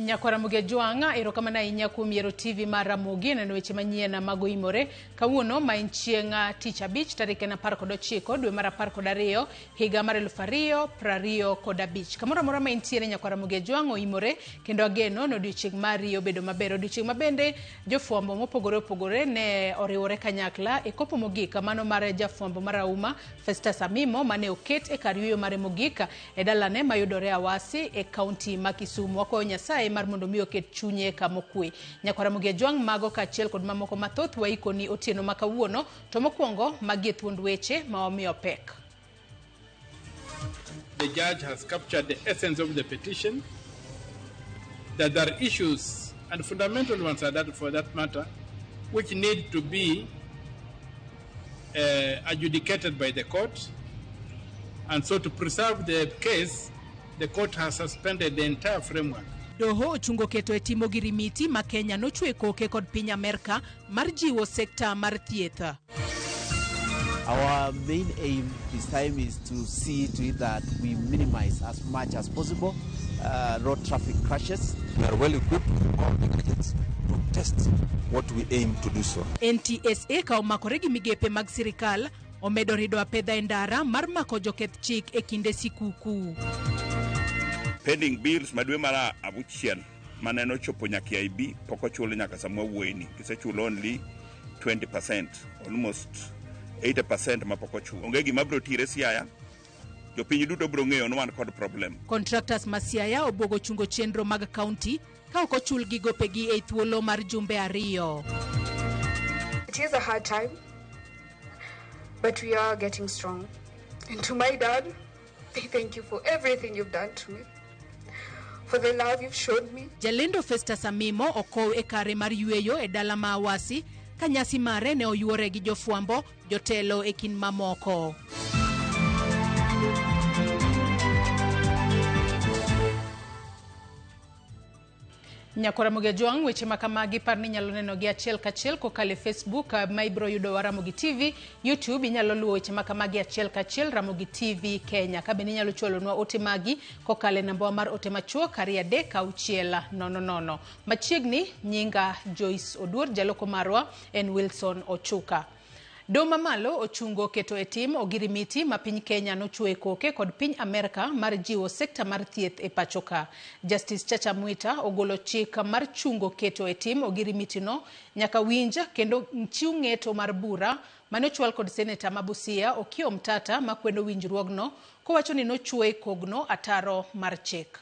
Nyakwar Ramogi Ajwang', erokamano ahinya kuom yiero TV mar Ramogi e neno weche manyien mago imore. Kawuono ma en chieng' tich abich tarik en 19 dwe mar 12 higa mar 2025. Kamoro amora ma intiere Nyakwar Ramogi Ajwang' oimore kendo ageno ni odiochieng' mari obedo maber. Odiochieng' ma bende jofwambo mopogore opogore ne oriwore kanyakla e kopo mogik mano mar jafwambo marahuma Festus Amimo mane oket e kar yueyo mare mogik e dalane mayudore Awasi e kaunti ma Kisumu. Wakwayo Nyasaye mar mondo mi oket chunye kama okwe. Nyakwar Ramogi Ajwang' mago kaachiel kod mamoko mathoth waikoni otieno ma kawuono, to mokwongo magi e thuond weche ma wamiyo pek. The judge has captured the essence of the petition, that there are issues, and fundamental ones are that for that matter, which need to be adjudicated by the court. And so to preserve the case, the court has suspended the entire framework. Doho ochungo keto e timo ogirimiti ma Kenya nochwe koke kod piny Amerka mar jiwo sekta mar thieth. Our main aim this time is to see to it that we minimize as much as possible road traffic crashes. We are well equipped with all the gadgets to test what we aim to do so. NTSA ka omakore gi migepe mag sirikal omedo rido apedha e ndara mar mako joketh chik e kinde sikuku. Pending bills ma dwe mar auchiel mane nochopo nyaka IB pok ochul nyaka sama wawuoyeni. Gisechulo only 20%, almost 80% ma pok ochul. Onge gima biro tire Siaya, jopiny duto biro ng'eyo ni wan kod problem. Contractors ma Siaya obwogo chungo chenro mag kaunti ka ok ochulgi gopegi e thuolo mar jumbe 2. It is a hard time, but we are getting strong. And to my dad, I thank you for everything you've done to me, for the love you've shown me. Jalendo Festus Amimo okow e kare mar yueyo e dala ma Awasi ka nyasi mare ne oyuore gi jofwambo, jotelo e kind mamoko. Nyakwar Ramogi Ajwang', weche ma kamagi par ni inyalo neno gi achiel kachiel kokalo e Facebook ma ibiro yudo Ramogi TV, YouTube inyalo luwo weche ma kamagi achiel kachiel Ramogi TV Kenya. Ka bende inyalo chwalonwa ote magi kokalo e nambawa mar ote machuok 236 00. Machiegni nyinga Joyce Oduor, jaloko marwa en Wilson Ochuka. Doho mamalo ochungo keto e tim ogirimiti ma piny Kenya nochwe koke kod piny Amerka mar jiwo sekta mar thieth e pacho ka. Justice Chacha Mwita ogolo chik mar chungo keto e tim ogirimiti no nyaka winj kendo chiw ng'eto mar bura mane ochwal kod seneta ma Busia Okiya Omtata makwedo winjruogno kowacho ni nochwe kogno ataro mar chik.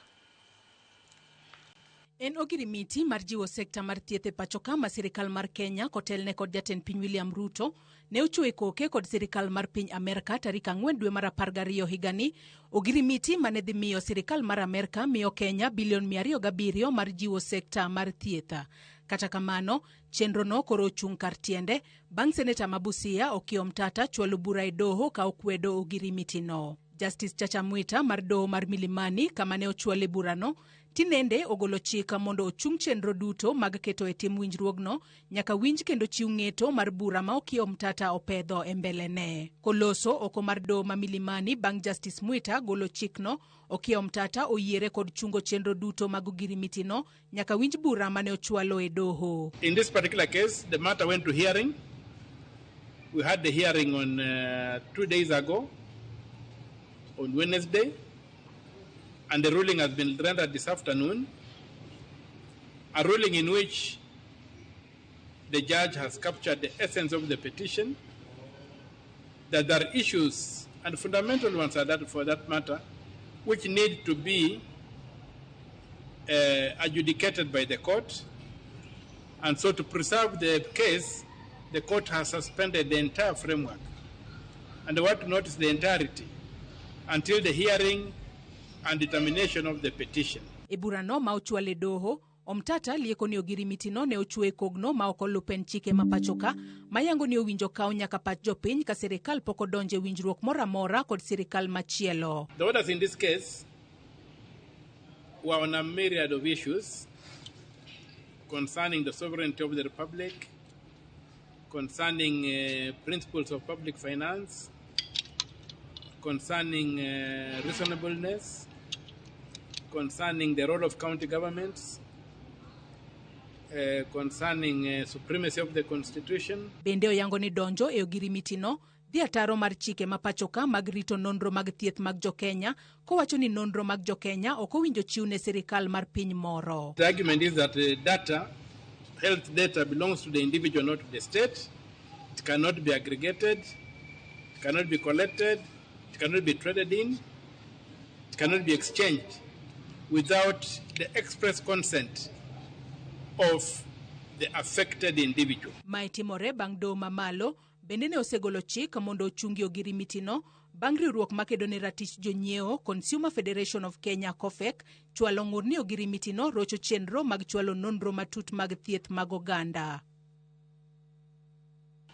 En ogirimiti mar jiwo sekta mar thieth e pacho ka ma sirikal mar Kenya kotelne kod jatend piny William Ruto ne ochowe koke kod sirikal mar piny Amerka tarik 4 dwe mar 12 higani. Ogirimiti mane dhi miyo sirikal mar Amerka miyo Kenya bilion 207 mar jiwo sekta mar thieth. Kata kamano, chenrono koro ochung' kar tiende bang' seneta ma Busia Okiya Omtata chwalo bura e doho ka okwedo ogirimitino. Justice Chacha Mwita mar doho mar Milimani kama ne ochwale burano tinende ogolo chik mondo ochung chenro duto mag keto e tim winjruogno nyaka winj kendo chiw ng'eto mar bura ma Okiya Omtata opedho e mbelene. Koloso oko mar doho ma Milimani bang' Justice Mwita golo chikno, Okiya Omtata oyiere kod chungo chenro duto mag ogirimitino nyaka winj bura mane ochwalo e doho. In this particular case, the matter went to hearing. We had the hearing on 2 days ago, on Wednesday, and the ruling has been rendered this afternoon, a ruling in which the judge has captured the essence of the petition, that there are issues, and fundamental ones are that for that matter, which need to be adjudicated by the court. And so to preserve the case, the court has suspended the entire framework. And I want to notice the entirety until the hearing and determination of the petition. E burano ma ochwal e doho, Omtata lieko ni ogirimitino ne ochwe kogno ma ok olupen chike ma pacho ka, mayango ni owinjo kaw nyaka pach jopiny ka sirikal pok odonje winjruok moro amora kod sirikal machielo. The orders in this case were on a myriad of issues concerning the sovereignty of the Republic, concerning principles of public finance, concerning reasonableness, concerning the role of county governments, Concerning supremacy of the Constitution. Bende oyango ni donjo e ogirimiti no dhi ataro mar chike ma pachoka mag rito nonro mag thieth mag jokenya, kowacho ni nonro mag jokenya ok owinjo chiw ne sirikal mar piny moro. The argument is that data, health data belongs to the individual, not to the state. It cannot be aggregated, it cannot be collected, it cannot be traded in, it cannot be exchanged without the express consent of the affected individual. Mae timore bang' doho mamalo bende ne osegolo chik mondo ochungi ogirimiti no bang' riwruok makedo ne ratich jonyiewo Consumer Federation of Kenya COFEK chwalo ng'ur ni ogirimiti no rocho chenro mag chwalo nonro matut mag thieth mag oganda.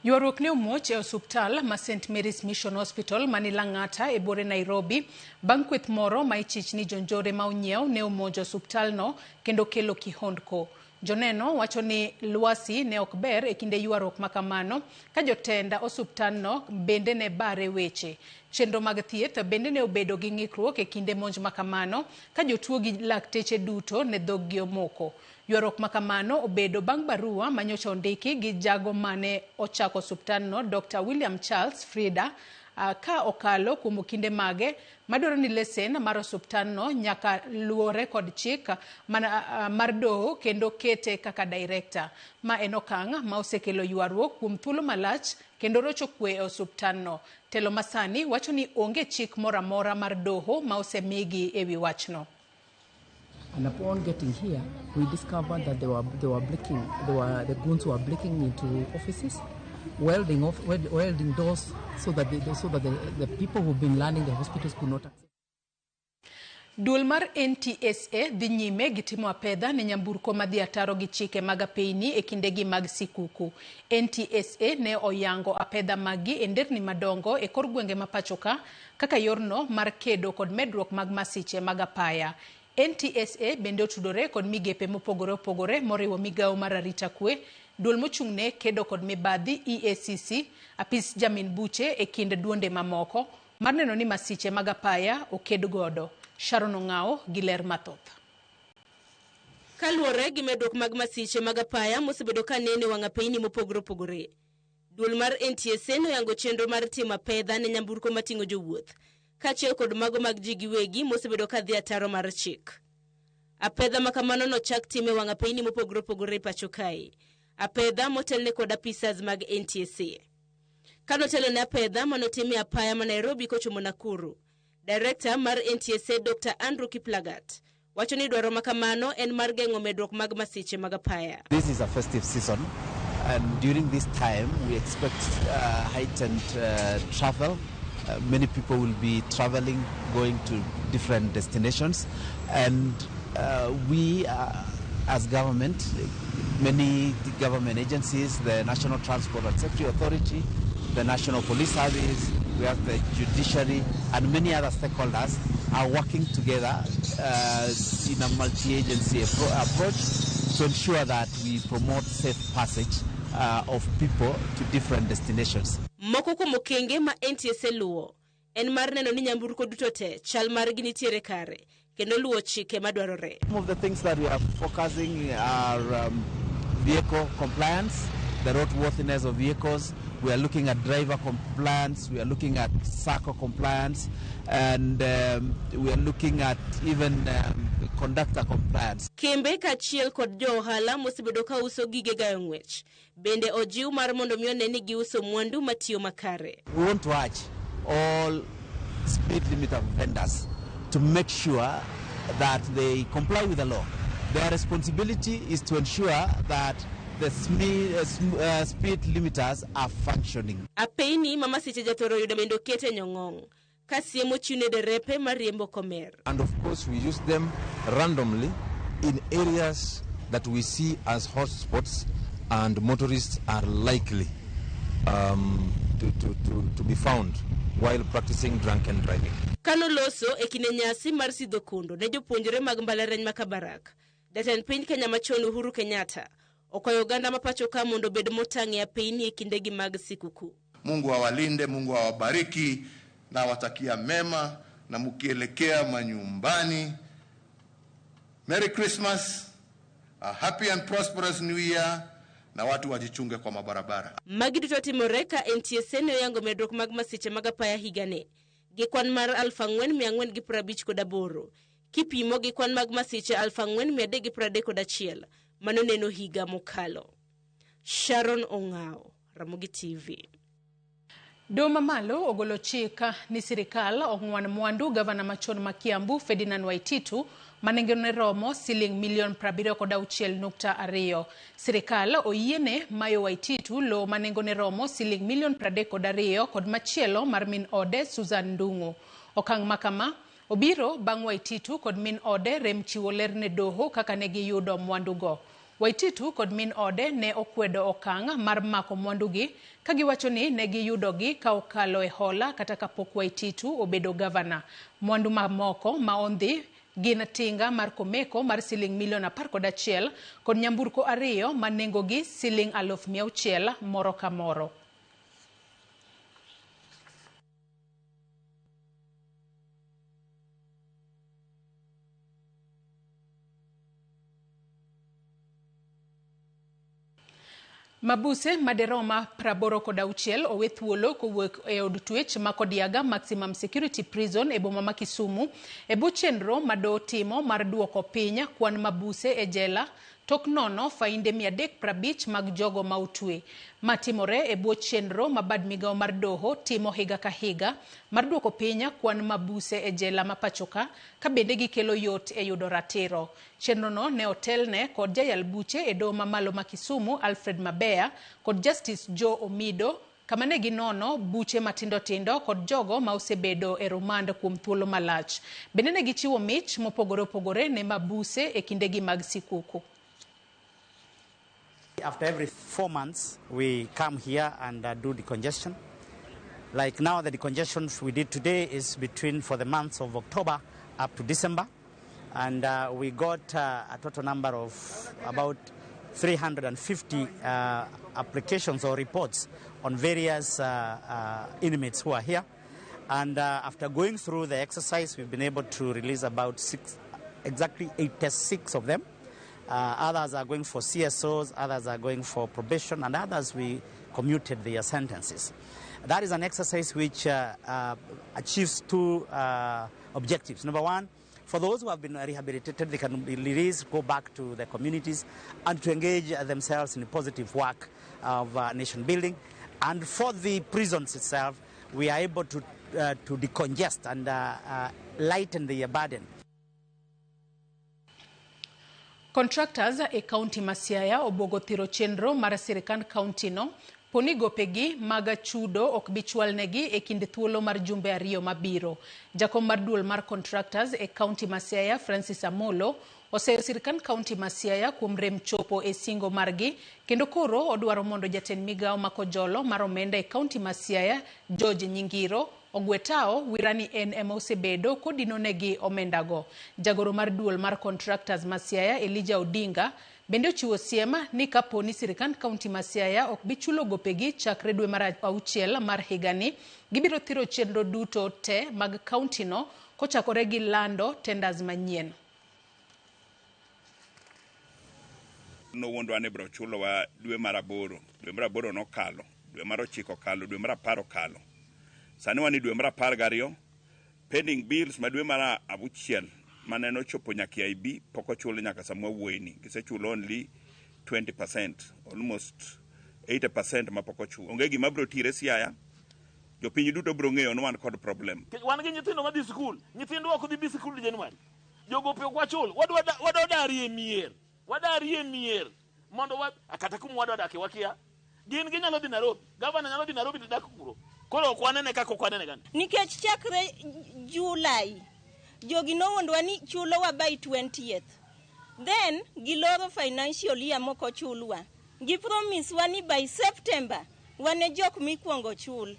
Ywaruok ne omuoch e osuptal ma St Mary's Mission Hospital mani Lang'ata e buore Nairobi bang' kweth moro ma ichich ni jonjore ma onyiew ne omonjo osuptalno kendo kelo kihondko. Joneno wacho ni lwasi ne ok ber e kinde ywaruok ma kamano ka jotend osuptalno bende ne bare weche. Chenro mag thieth bende ne obedo gi ng'ikruok e kinde monj ma kamano ka jotuo gi lakteche duto ne dhog-gi omoko. Ywaruok ma kamano obedo bang' barua manyocha ondiki gi jago mane ochako osuptalno Dr. William Charles Frieda ka okalo kuom okinde mage madwaro ni lesen mar osuptalno nyaka luwore kod chik mar doho kendo kete kaka director. Ma en okang' ma osekelo ywaruok kuom thuolo malach kendo rocho kwe e osuptalno. Telo masani wacho ni onge chik moro amora mar doho ma osemigi e wi wachno. And upon getting here, we discovered that the goons were breaking into offices, welding doors so that the people who've been learning the hospitals could not access. Duol mar NTSA dhi nyime gi timo apedha ne nyamburko madhi ataro gi chike mag apeyni e kindegi mag sikuku. NTSA ne oyango apedha maggi e nderni madongo e kor gwenge ma pachoka kaka yorno mar kedo kod medruok mag masiche mag apaya. NTSA bende otudore kod migepe mopogore opogore moriwo migawo mar arita kwe, duol mochung'ne kedo kod mibadhi EACC, apis jamin buche e kind duonde mamoko mar neno ni masiche mag apaya oked godo. Sharon Ong'ao gi ler mathoth. Kaluwore gi medruok mag masiche mag apaya mosebedo ka nene wang' apeyni mopogore opogore, duol mar NTSA noyango chenro mar timo apedha ne nyamburko mating'o jowuoth kaachiel kod mago mag ji giwegi mosebedo ka dhi ataro mar chik. Apedha ma kamano nochak time wang' apeyni mopogore opogore e pacho kae. Apedha motelne kod apisas mag NTSA. Kanotelo ne apedha manotim e apaya ma Nairobi kochomo Nakuru, Director mar NTSA Dr. Andrew Kiplagat wacho ni dwaro ma kamano en mar geng'o medruok mag masiche mag apaya. This is a festive season, and during this time we expect heightened travel. Many people will be traveling, going to different destinations, and we as government, many government agencies, the National Transport and Safety Authority, the National Police Service, we have the judiciary, and many other stakeholders are working together in a multi-agency approach to ensure that we promote safe passage of people to different destinations. Moko kuom okenge ma NTSA luwo en mar neno ni nyamburko duto te chal margi nitiere kare kendo luwo chike madwarore. Some of the things that we are focusing are vehicle compliance, the roadworthiness of vehicles. We are looking at driver compliance, we are looking at SACCO compliance, and we are looking at even conductor compliance. Kembe kaachiel kod jo ohala mosebedo ka uso gige gayo ng'wech bende ojiw mar mondo mi one ni giuso mwandu matiyo makare. We want to urge all speed limiter vendors to make sure that they comply with the law. Their responsibility is to ensure that the speed limiters are functioning. Apeyni ma masiche jathoro yudo bende oket e nyong'ong' ka siem ochiw ne derepe mariembo komer. And of course we use them randomly in areas that we see as hotspots and motorists are likely to be found while practicing drunken driving. Kanoloso e kinde nyasi mar sidho kondo ne jopuonjre mag mbalariany ma Kabarak, jatend piny Kenya machon Uhuru Kenyatta okwayo oganda ma pacho ka mondo obed motang' e apeyni e kindegi mag sikuku. Mungu awalinde, Mungu awabariki na awatakia mema, na mkielekea manyumbani, Merry Christmas, A happy and prosperous new year, na watu wajichunge kwa mabarabara. Magi duto timore ka NTSA ne oyango medruok mag masiche mag apaya higani gi kwan mar 4,458 kipimo gi kwan mag masiche 4,331 manoneno higa mokalo. Sharon Ong'ao, Ramogi TV. Doho mamalo ogolo chik ni sirikal ong'wan mwandu gavana machon ma Kiambu Ferdinand Waititu manengone romo siling milion 76.2. Sirikal oyiene mayo Waititu lowo manengone romo siling milion 32 kod machielo mar min ode Susan Ndung'u. Okang' makama obiro bang' Waititu kod min ode rem chiwo ler ne doho kaka ne giyudo mwandugo. Waititu kod min ode ne okwedo okang' mar mako mwandugi ka giwacho ni ne giyudogi ka okalo e hola kata kapok Waititu obedo gavana. Mwandu mamoko ma ondhi gin tinga mar Komeko mar siling milion 11 kod nyamburko 2 ma nengogi siling 600,000 moro ka moro. Mabuse maderoma 86 owe thuolo kowuok e od twech ma Kodiaga Maximum Security Prison e boma ma Kisumu e bwo chenro ma doho timo mar duoko piny kwan mabuse e jela tok nono fainde 350 mag jogo ma otwe. Ma timore e bwo chenro ma bad migao mar doho timo higa ka higa mar duoko piny kwan mabuse e jela ma pachoka ka bende gikelo yot e yudo ratiro. Chenrono ne otelne kod jayal buche e doho mamalo ma Kisumu Alfred Mabea kod Justice Joe Omido kama ne ginono buche matindo tindo kod jogo ma osebedo e rumand kuom thuolo malach. Bende ne gichiwo mich mopogore opogore ne mabuse e kindegi mag sikuku. After every 4 months, we come here and do decongestion. Like now, the decongestion we did today is between for the months of October up to December. And we got a total number of about 350 applications or reports on various inmates who are here. And after going through the exercise, we've been able to release about exactly 86 of them. Others are going for CSOs, others are going for probation, and others we commuted their sentences. That is an exercise which achieves two objectives. Number one, for those who have been rehabilitated, they can be released, go back to the communities, and to engage themselves in positive work of nation building. And for the prisons itself, we are able to decongest and lighten the burden. Contractors e kaunti ma Siaya obuogo thiro chenro mar sirikand kaunti no poni gopegi mag chudo ok bi chwalnegi e kind thuolo mar jumbe 2 mabiro. Jakom mar duol mar contractors e kaunti ma Siaya Francis Amolo oseyo sirikand kaunti ma Siaya kuom rem chopo e singo margi kendo koro odwaro mondo jatend migao ma Kojolo mar omenda e kaunti ma Siaya George Nyingiro ogwetao wirani en ema osebedo kodinonegi omendago. Jagoro mar duol mar contractors ma Siaya Elijah Odinga bende ochiwo siem ni kaponi sirikand kaunti ma Siaya ok bi chulo gopegi chakre dwe mar 6 mar higani, gibiro thiro chenro duto te mag kaunti no kochakore gi lando tenders manyien. Nowuondwa ni biro chulowa dwe mar 8, dwe mar 8 nokalo, dwe mar 9 okalo, dwe mar 10 okalo. Sani wan e dwe mar 12, pending bills ma dwe mar 6 maneno chopo nyaka IB pok ochul nyaka sama wawuoyeni. Gisechulo only 20%, almost 80% ma pok ochul. Onge gima biro tire Siaya, jopiny duto biro ng'eyo ni wan kod problem. Wan gi nyithindo madhi sikul, nyithindwa ok dhi bi sikul January. Jogope ok wachul, wadwa darie mier, wadarie mier mondo kata kuma wadwa dake wakia. Gin ginyalo dhi Nairobi, gavana nyalo dhi Nairobi to dak kuro. Koro ok wanene kaka ok wanene gani. Nikech chakre July, jogi nowuondwa ni chulowa by 20th. Then giloro financial year moko chulwa. Gi promise wa ni by September wane jok mikwongo chul.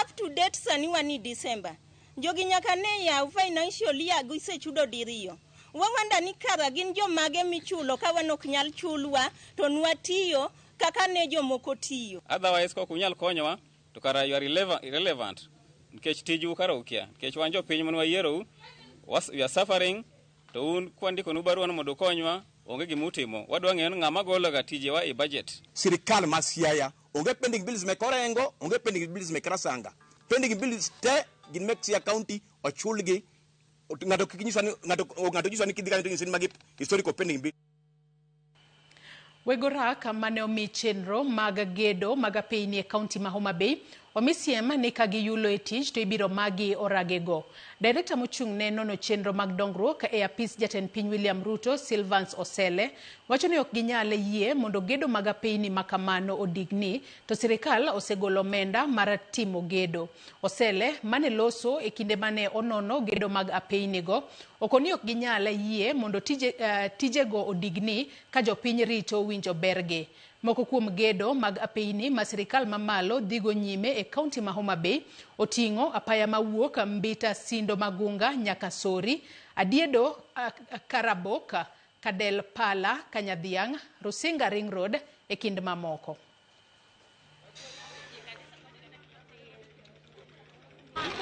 Up to date sani wani December. Jogi nyaka ne yaw financial year gisechudo diriyo. Wawanda ni kara gin jomage michulo ka wan ok nyal chulwa to nwatiyo kaka ne jomoko tiyo. Otherwise kok unyal konyowa to kara you are irrelevant nikech tiju kara ukia nikech wan jopiny mane wayierou, we are suffering to un kwandikonu barua no mondo ukonywa Onge gima utimo. Wadwa ng'eyo ni ng'ama gologa tijewa e budget. Sirikal ma Siaya onge pending bills mek Orengo, onge pending bills mek Rasanga. Pending bills te gin mek Siaya County ochulgi. Ng'ato kik nyiswa ni ng'ato ng'ato nyiswa ni kidhi kanyo to nyisi ni magi historical pending bill. Weg orak mane omi chenro mag gedo mag apeyni e kaunti ma Homa Bay omi siem ni ka giyulo e tich to ibiro magi oragego. Direkta mochung' ne nono chenro mag dongruok e apis jatend piny William Ruto, Silvans Osele, wacho ni ok ginyal yie mondo gedo mag apeyni ma kamano odigni to sirikal osegolo omenda mar timo gedo. Osele mane loso e kinde mane onono gedo mag apeynigo okoni ok ginyal yie mondo tijego odigni ka jopiny rito winjo bergi. Moko kuom gedo mag apeyni ma sirikal mamalo dhigo nyime e kaunti ma Homa Bay oting'o apaya mawuok Mbita Sindo Magunga nyaka Sori, Adiedo Karabok, Kadel Pala Kanyadhiang', Rusinga Ring Road e kind mamoko.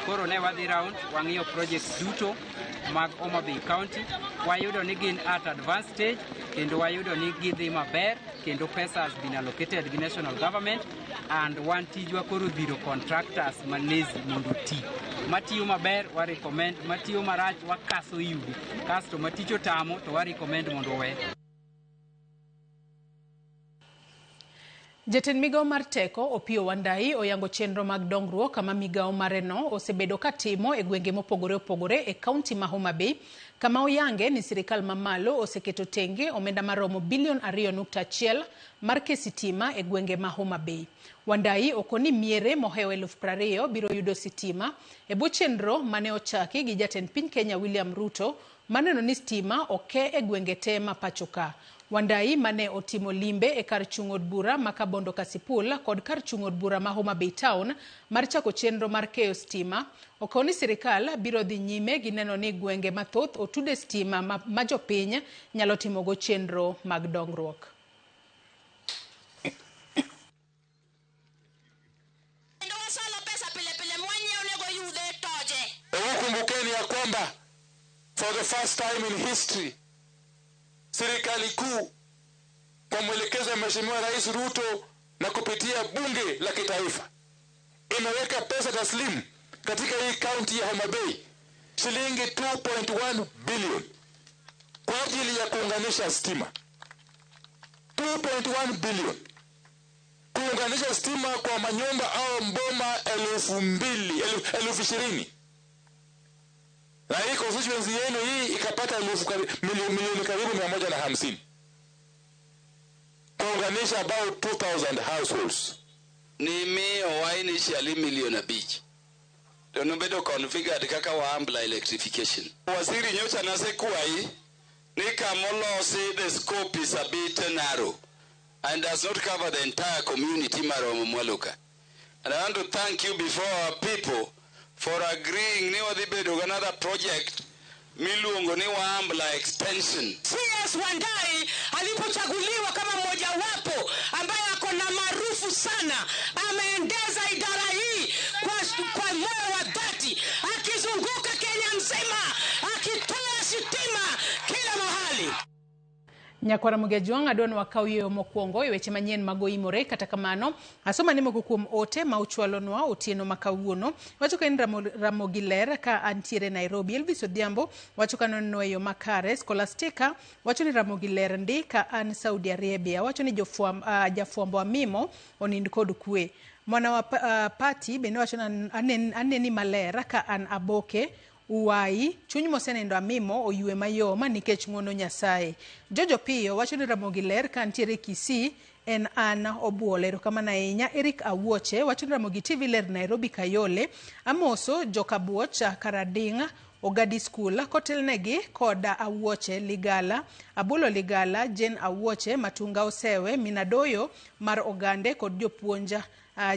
Koro ne wadhi round wang'iyo projects duto mag Homa Bay County, wayudo ni gin at advanced stage kendo wayudo ni gidhi maber kendo pesa has been allocated gi national government and wan tijwa koro dhiro contractors ma lazy mondo oti. Matiyo maber wa recommend, matiyo marach wakaso yugi, kasto matich otamo to wa recommend mondo owe. Jatend migao mar teko Opiyo Wandayi oyango chenro mag dongruok kama migao mareno osebedo katimo e gwenge mopogore opogore e kaunti ma Homa Bay, kama oyange ni sirikal mamalo oseketo tenge omenda maromo bilion 2.1 mar sitima e gwenge ma Homa Bay. Wandayi okoni miere mohewo 20,000 biro yudo sitima e bwo chenro mane ochaki gi jatend piny Kenya William Ruto maneno ni stima oke e gwenge te ma pacho ka. Wandayi mane otimo limbe e kar chung' od bura ma Kabondo Kasipul kod kar chung' od bura ma Homa Bay Town mar chako chenro mar keyo stima, okoni sirikal biro dhi nyime gi neno ni gwenge mathoth otude stima ma jopiny nyalo timogo chenro mag dongruok. Kumbukeni ya kwamba for the first time in history serikali kuu kwa mwelekezo wa Mheshimiwa Rais Ruto na kupitia bunge la kitaifa imeweka pesa taslimu katika hii kaunti ya Homa Bay shilingi 2.1 billion kwa ajili ya kuunganisha stima. 2.1 billion kuunganisha stima kwa manyumba au mboma 20,000. Na hii constituency yenu hii ikapata milioni karibu 150 kuunganisha about 2,000 households. Ni miyowa initially milioni 5 to nobedo configured kaka Wambla electrification. Waziri nyocha nasekwayi ni kamolosi the scope is a bit narrow and does not cover the entire community maromo Mwaluka. And I want to thank you before our people for agreeing ni wadhi bedo another project miluongo ni Wambla extension. CS Wandayi alipochaguliwa kama mmoja wapo ambaye ako na maarufu sana, ameendeza idara hii kwa moyo wa dhati, akizunguka Kenya nzima akitoa sitima kila mahali. Nyakwara Mugejwang' adwa wakaw yweyo mokwongo e weche manyien mag oimore. Kata kamano asoma ni moko kuom ote ma ochwalonwa otieno ma kawuono. Wacho ka en Ramogi Ler ka antiere Nairobi. Elvis Odhiambo wacho ka noneno e yo makare. Scholastica wacho ni Ramogi Ler ndi ka an Saudi Arabia. Wacho ni jafwambo Amimo onind kod kwe. Mwana wa Pati bende wacho ni aneni maler ka an Aboke Uwai, chuny mosenendo Amimo oywe mayom nikech ng'uono Nyasaye. Jojo Piyo wacho ni Ramogi Ler ka ntiere Kisii en an Obuolo. Erokamano ahinya. Eric Awuoche wacho ni Ramogi TV ler Nairobi Kayole. Amoso Jokabuoch Karading' Ogadi School kotelnegi kod Awuoche Ligala, Abulo Ligala, Jane Awuoche, Matunga Osewe, Minadoyo mar Ogande kod jopuonj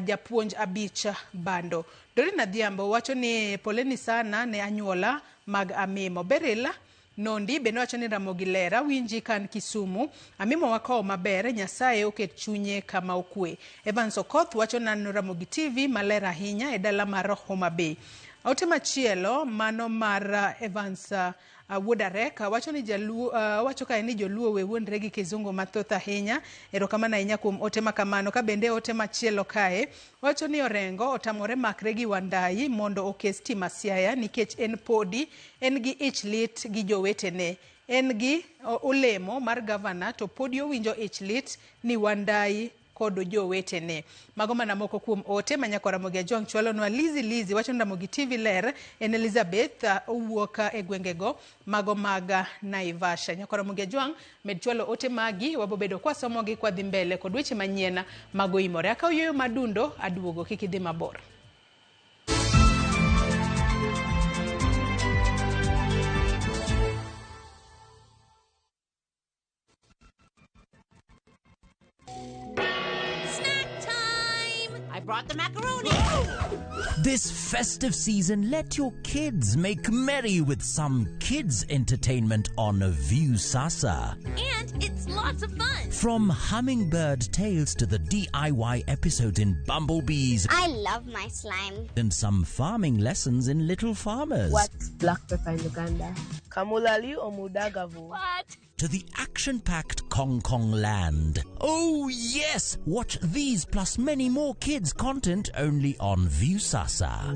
japuonj abich Bando. Dorina Adhiambo wacho ni poleni sana ne anyuola mag Amimo. Berila Nondi bende wacho ni Ramogi Ler awinji kan Kisumu, Amimo wakowo maber, Nyasaye oket chunye kama okwe. Evans Okoth wacho ni Ramogi TV maler ahinya e dala mar Homa Bay. Ote machielo mano mar Evans Wuod Arek wacho ni jaluo wacho kae ni joluo we wuondre gi kizungu mathoth ahinya. Erokamano ahinya kuom ote ma kamano. Ka bende ote machielo kae wacho ni Orengo otamore makre gi Wandayi mondo okes tim Siaya nikech en podi en gi ich lit gi jowetene. En gi olemo mar gavana to podi owinjo ich lit ni Wandayi kod jowetene. Mago mana moko kuom ote ma nyako Ramogi Ajwang' chwalonwa. Lizi wacho ni Ramogi TV ler en Elizabeth owuok e gwengego mago mag Naivasha. Nyako Ramogi Ajwang' med chwalo ote magi, wabobedo kwasomogi kwadhi mbele kod weche manyien mago imore. Akaw yueyo madundo aduogo, kik idhi mabor. I brought the macaroni. This festive season, let your kids make merry with some kids entertainment on Viusasa. And it's lots of fun. From Hummingbird Tales to the DIY episodes in Bumblebees. I love my slime. And some farming lessons in Little Farmers. What's black pepper in Uganda? Kamulali or Mudagavu? What? To the action-packed Kong Kong Land. Oh yes! Watch these plus many more kids content only on Viusasa.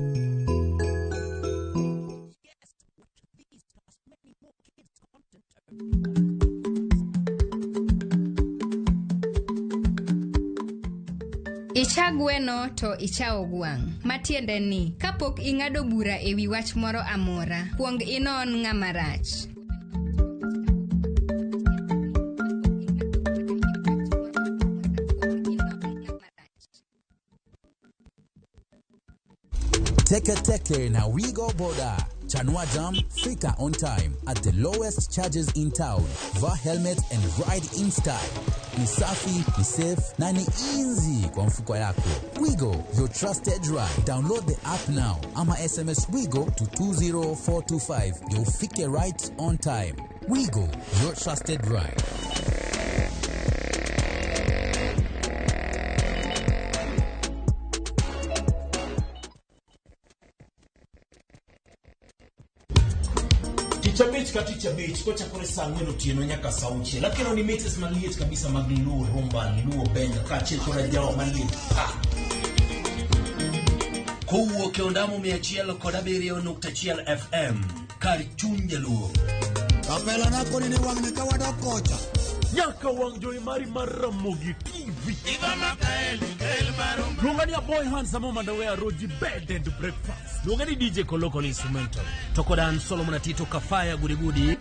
Icha gweno to ichawo gwang'. Matiende ni, kapok ing'ado bura e wi wach moro amora, kuong inon ng'ama rach. Teke Teke na Wigo Boda. Chanua Jam, fika on time at the lowest charges in town. Vaa helmet and ride in style. Ni safi, ni safe na ni easy kwa mfuko yako. Wigo, your trusted ride. Download the app now ama SMS Wigo to 20425. You'll ufike right on time. Wigo, your trusted ride. Tich abich ka tich abich kochakore saa ang'wen otieno nyaka saa auchiel akelo ni mixes maliet kabisa mag Luo Rumba, Luo Benga kaachiel kod ajawa maliet pa kowuok e ondamo 107.1 FM kar chuny jaluo. Kapela nako ni wang'ni ka wadok kocha. Nyaka wang' jowi mari mar Ramogi TV. Luonga ni Aboy Handsome Omandawe Roji Bed and Breakfast. Luonga ni DJ Koloko ni instrumental. To kod an Solomon Atito Kafaya Gudigudi.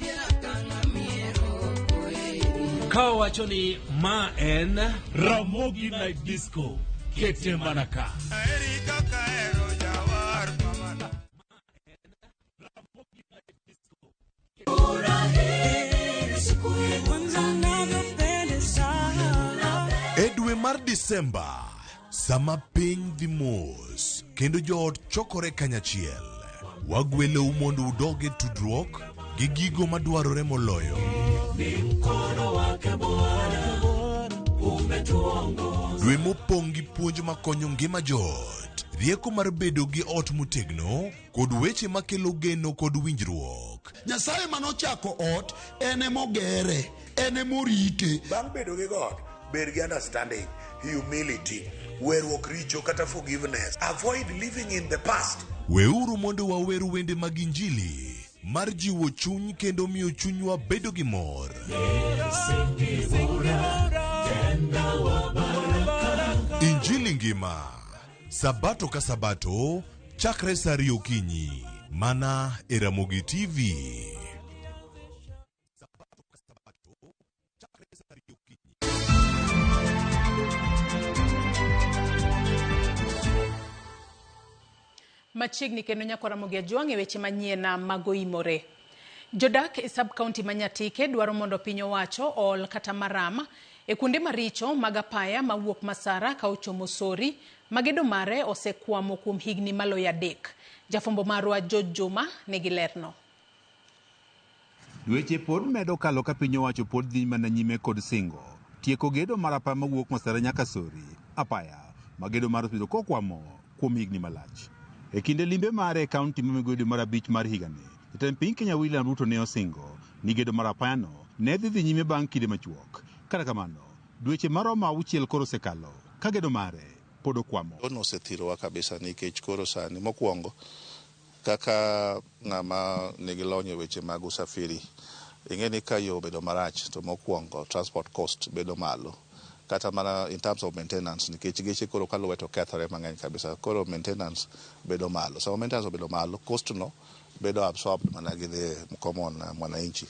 Ka wacho ni ma en Ramogi Night Disco. Kete mana ka. E dwe mar Disemba, sama piny dhi mos kendo joot chokore kanyachiel, wagwelou mondo udog e tudruok gi gigo madwarore moloyo. Dwe mopong' gi puonj makonyo ngima joot, rieko mar bedo gi ot motegno, kod weche makelo geno kod winjruok. Nyasaye manochako ot, en emogere, en emorite. Bang' bedo gi God, bed gi understanding, humility, weruok richo kata forgiveness. Avoid living in the past. Weuru mondo wawer wende mag Injili mar jiwo chuny kendo miyo chunywa bedo gi mor. Injili ngima, Sabato ka Sabato, chakre saa ariyo okinyi, mana e Ramogi TV. Machiegni kendo nyako Ramogi Ajwang' e weche manyien magoimore. Jodak e sub-county ma Nyatike dwaro mondo piny owacho ool kata maram e kuonde maricho mag apaya mawuok Masara ka ochomo Sori ma gedo mare osekwamo kuom higni maloyo 3. Jafwambo marwa George Juma nigi lerno. Dweche pod medo kalo ka piny owacho pod dhi mana nyime kod singo tieko gedo mar apaya mawuok Masara nyaka Sori, apaya ma gedo mar osebedo kokwamo kuom higni malach. E kinde limbe mare e kaunti ma Migori mar abich mar higani, Jatend piny Kenya William Ruto ne osingo ni gedo mar apayano ne dhi dhi nyime bang' kinde machuok. Kata kamano, dweche maromo 6 koro osekalo ka gedo mare pod okwamo. Ono osethirowa kabisa nikech koro sani mokwongo kaka ng'ama nigi lony e weche mag usafiri ing'e ni ka yo obedo marach to mokwongo transport cost bedo malo kata mana in terms of maintenance nikech geche koro kaluwe to kethore mang'eny kabisa koro maintenance bedo malo sama maintenance obedo malo cost no bedo absorbed mana gi the common mwananchi.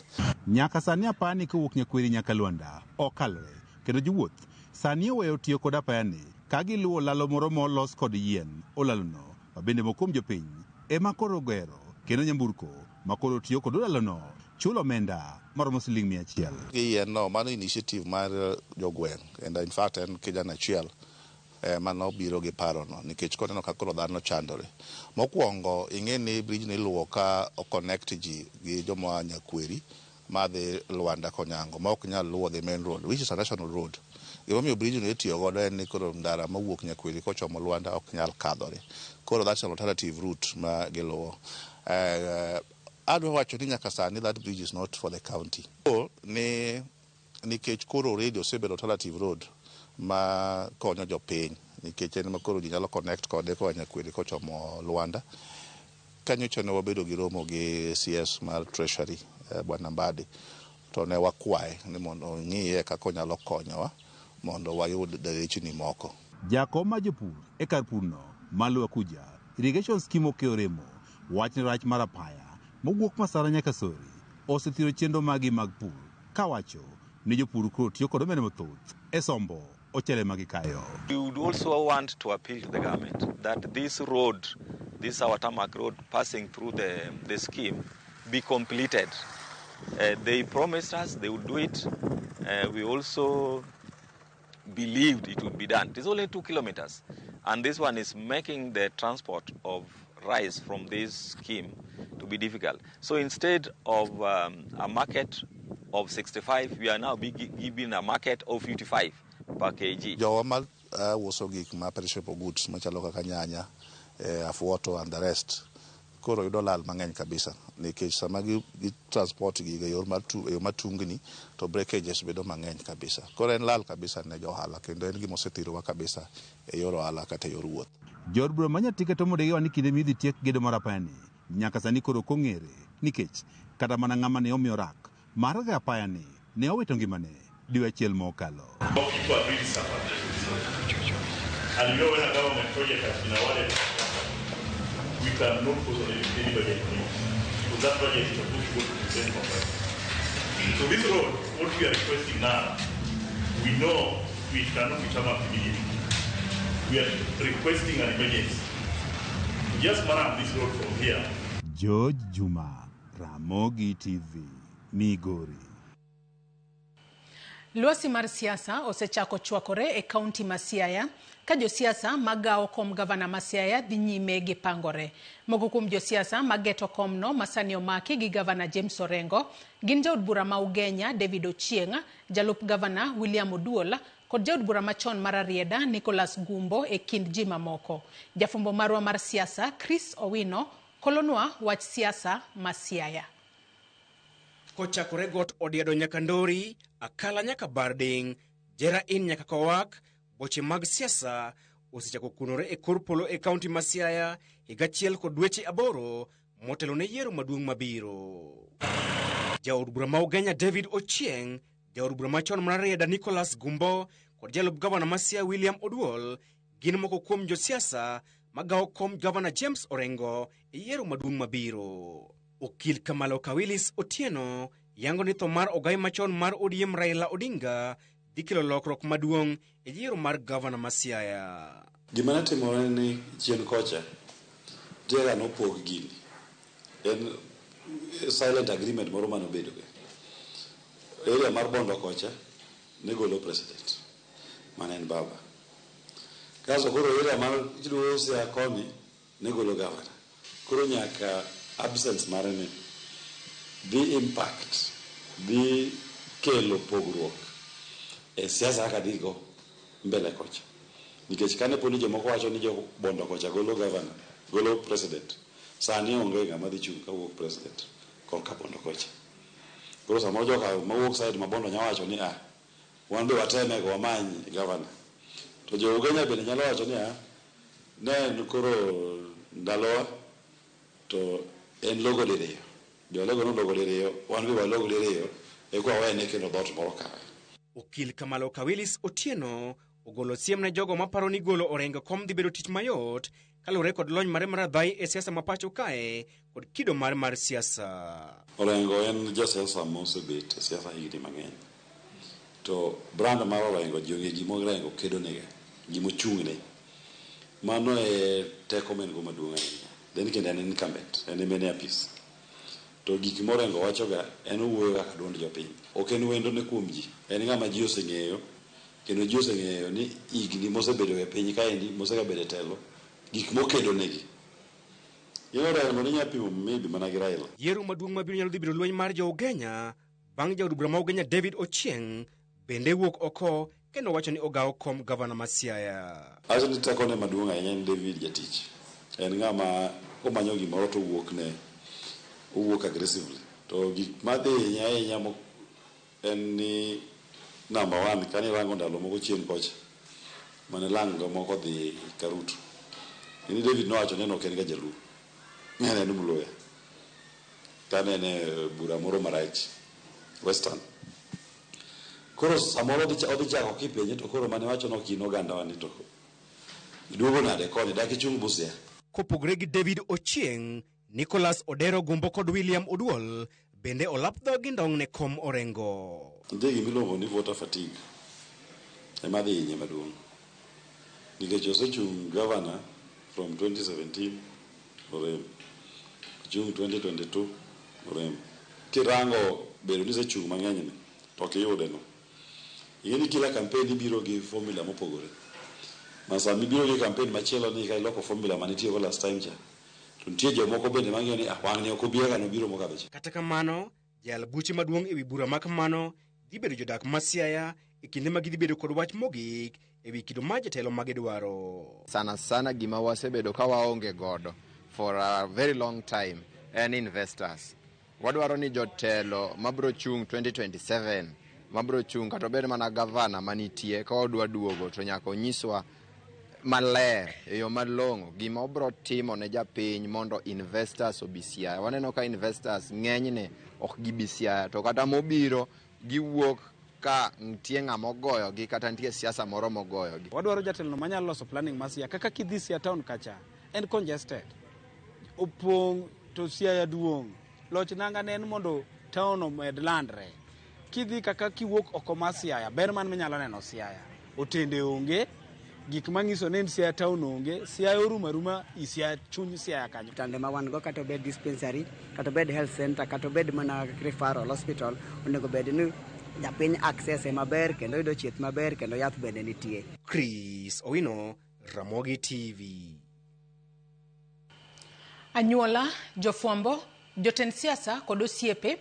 Nyaka sani apayani kowuok Nyakweri nyaka Luanda okalre kendo jowuoth sani oweyo tiyo kod apayani ka giluwo lalo moro molos kod yien olalono ma bende moko kuom jopiny ema koro ogero kendo nyamburko ma koro tiyo kod olalono chulo omenda maromo siling 100. Gi yien no mano initiative mar jogweng' and in fact en kijana achiel manobiro gi parono nikech koneno ka koro dhano chandore. Mokwongo ing'e ni bridge ni iluwo ka o connect ji gi joma Nyakweri madhi Luanda Konyango ma ok nyal luwo the main road which is a national road. Gimomiyo bridge no itiyo godo en ni koro ndara mawuok Nyakweri kochomo Luanda ok nyal kadhore. Koro that's an alternative route ma giluwo. Adwa wacho ni nyaka sani that bridge is not for the county. Ni nikech koro already osebedo alternative road ma konyo jopiny nikech en ma koro ji nyalo connect kode koa Nyakweri kochomo Luanda. Kanyocha ne wabedo gi romo gi CS mar Treasury Bwana Mbadi to ne wakwaye ni mondo ong'iye kaka onyalo konyowa mondo wayud derechni moko. Jakom mar jopur e kar purno ma Kuja irrigation scheme okeyo remo wach ni rach mar apaya mowuok Masara nyaka Sori osethiro chenro magi mag pur kawacho ni jopur koro tiyo kod omenda mathoth e sombo ochele ma gikayo. We would also want to appeal to the government that this road, this our tarmac road passing through the scheme, be completed. They promised us they would do it. We also believed it would be done. It is only 2 kilometers. And this one is making the transport of rice from this scheme to be difficult. So instead of a market of 65, we are now giving a market of 55 per kg. Jowa ma uso gik ma perishable goods machalo kaka nyanya, afuoto and the rest koro yudo lal mang'eny kabisa nikech sama gi transport gigo e yor matungni to breakages bedo mang'eny kabisa. Koro en lal kabisa ne jo ohala kendo en gima osethirowa kabisa e yor ohala kata e yor wuoth. Jood bura ma Nyatike to modegiwa ni kinde midhi tiek gedo mar apayani nyaka sani koro ok ong'ere nikech kata mana ng'ama ne omiyo rak mar apayani ne owito ngimane dwe achiel mokalo. People have really suffered. And you know when a government project has been awarded, we cannot put on anybody anymore. Because that project is supposed to go to the same company. So this road, what we are requesting now, we know we cannot be tarmac immediately. We are requesting an emergency. Just man up this road from here. George Juma, Ramogi TV, Migori. Lwasi mar siasa osechako chwakore e kaunti ma Siaya ka josiasa magawo kom gavana ma Siaya dhi nyime gi pangore. Moko kuom josiasa mageto komno masani omaki gi gavana James Orengo gin jaod bura ma Ugenya David Ochieng, jalup gavana William Oduol kod jaod bura machon mar Rarieda Nicholas Gumbo e kind ji mamoko. Jafwambo marwa mar siasa Chris Owino kolonwa wach siasa ma Siaya. Kochakore got Odiedo nyaka Ndori, Akala nyaka Barding, Jera in nyaka Kowak, boche mag siasa osechako kunore e kor polo e kaunti ma Siaya higa achiel kod dweche 8 motelo ne yiero maduong' mabiro. Jaod bura ma Ugenya David Ochieng, jaod bura machon mar Rarieda Nicholas Gumbo kod jalup gavana ma Siaya William Oduol gin moko kuom josiasa magawo kom gavana James Orengo e yiero maduong' mabiro. Okil Kamalo Kawilis Otieno yango ni tho mar ogai machon mar ODM Raila Odinga dhi kelo lokruok maduong' e yiero mar gavana ma Siaya. Gima ne timore ni chien kocha, nitie nopog gini. En silent agreement moro mane obedogo. Area mar Bondo kocha ne golo president, mane en baba. Kaso koro area mar Luo Siaya koni ne golo governor. Koro nyaka absence mare ni dhi impact, dhi kelo pogruok e siasa kaka dhigo mbele kocha. Nikech kane poni jomoko wacho ni jo Bondo kocha golo governor, golo president, Sani onge ng'ama dhi chung' kawuok president korka Bondo kocha. Koro samoro joka mawuok side ma Bondo nyalo wacho ni ah, wan be wateme go wamany gavana. To jo Ugenya bende nyalo wacho ni ah, ne en koro ndalowa to en logo diriyo. Jolego nologo diriyo, wan be walog diriyo, eka wawene kendo dhoot moro kawe. Okil Kamalo Kawilis Otieno ogolo siem ne jogo maparo ni golo Orengo kom dhi bedo tich mayot kaluwore kod lony mare mar adhai e siasa ma pacho kae kod kido mare mar siasa. Orengo en jasiasa mosebet e siasa higni mang'eny. To brand mar Orengo ji ong'e gima Orengo kedo nega, gima ochung'ne. Mano e teko ma en go maduong' ahinya. Then kendo en incumbent, en ema en e apis. To gik ma Orengo wachoga, en owuoyo kaka duond jopiny. Ok en wendo ne kuom ji. En ng'ama ji oseng'eyo, kendo ji oseng'eyo ni higni mosebedo e piny kaendi, mosegabedo e telo, gik mokedo negi. In Orengo ninya pimo maybe mana gi Raila. Yiero maduong' mabiro nyalo dhi bedo lweny mar jo Ugenya bang' jaod bura ma Ugenya David Ochieng' bende wuok oko kendo wacho ni ogawo kom gavana ma Siaya. Awacho ni tekone maduong' ahinya en David jatich. En ng'ama komanyo gimoro to owuok ne owuok aggressively. To gik madhi hinya ahinya en ni number one kane irango ndalo moko chien kocha mane lang moko dhi Karutu. Ni David nowacho ni en ok en ga jaluo. Ne en Mluya. Kane en e bura moro marach Western. Koro samoro odhi chako kipenje to koro mane wacho no ok in ogandawa ni to iduogo nade koni dak ichung' Busia. Kopogore gi David Ochieng', Nicholas Odero Gumbo kod William Oduol bende olap dhogi ndong' ne kom Orengo. Nitie gima iluongo ni voter fatigue ema dhi hinye maduong'. Nikech osechung' governor from 2017 orem. Ochung' 2022 orem. Kirango bedo ni isechung' mang'eny ni to ok iyude no. Ing'e ni kila campaign ibiro gi formula mopogore. Ma sama ibiro gi campaign machielo ni ka iloko formula mane itiyogo last time cha, to nitie jomoko bende mang'iyo ni ah, wang'ni ok obi kaka nobiro mokadho cha. Kata kamano, jayal buche maduong' ewi bura ma kamano dhi bedo jodak ma Siaya e kinde ma gidhi bedo kod wach mogik ewi kido mar jatelo ma gidwaro. Sana sana gima wasebedo ka waonge godo for a very long time en investors. Wadwaro ni jotelo mabro chung' 2027 mabro chung' kata obed mana gavana manitie ka odwa duogo to nyaka onyiswa maler e yo malong'o gima obro timo ne japiny mondo investors obi Siaya. Waneno ka investors ng'enyne ok gibi Siaya to kata mobiro giwuok ka nitie ng'ama ogoyogi kata nitie siasa moro mogoyogi. Wadwaro jatelono manyalo loso planning mar Siaya kaka kidhi Siaya town kacha en congested opong' to Siaya duong'. Loch nanga ne en mondo town omed landre. Kidhi kaka kiwuok oko mar Siaya, ber man minyalo neno Siaya. Otende onge, gik manyiso ni en Siaya town onge, Siaya orumo aruma i Siaya, chuny Siaya kanyo. Tande ma wan go kata obed dispensary, kata obed health center, kata obed mana referral hospital, onego bed ni japiny access e maber kendo yudo chieth maber kendo yath bende nitie. Chris Owino, Ramogi TV. Anyuola, jofwambo, jotend siasa kod osiepe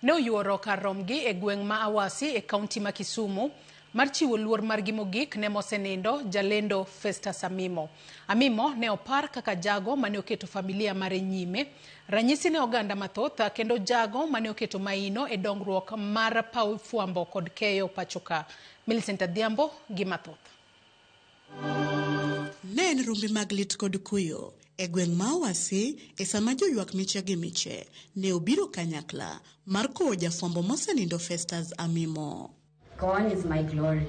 ne oyuoro kar romgi e gweng' ma Awasi e kaunti ma Kisumu mar chiwo luor margi mogik ne mosenindo jalendo Festus Amimo. Amimo ne opar kaka jago mane oketo familia mare nyime, ranyisi ne oganda mathoth kendo jago mane oketo maino e dongruok mar paw fwambo kod keyo pachoka. Millicent Adhiambo gi mathoth. Ne en rumbi mag lit kod kuyo e gweng' ma Awasi e sama joywak miche gi miche ne obiro kanyakla mar kowo jafwambo mosenindo Festus Amimo. Gone is my glory.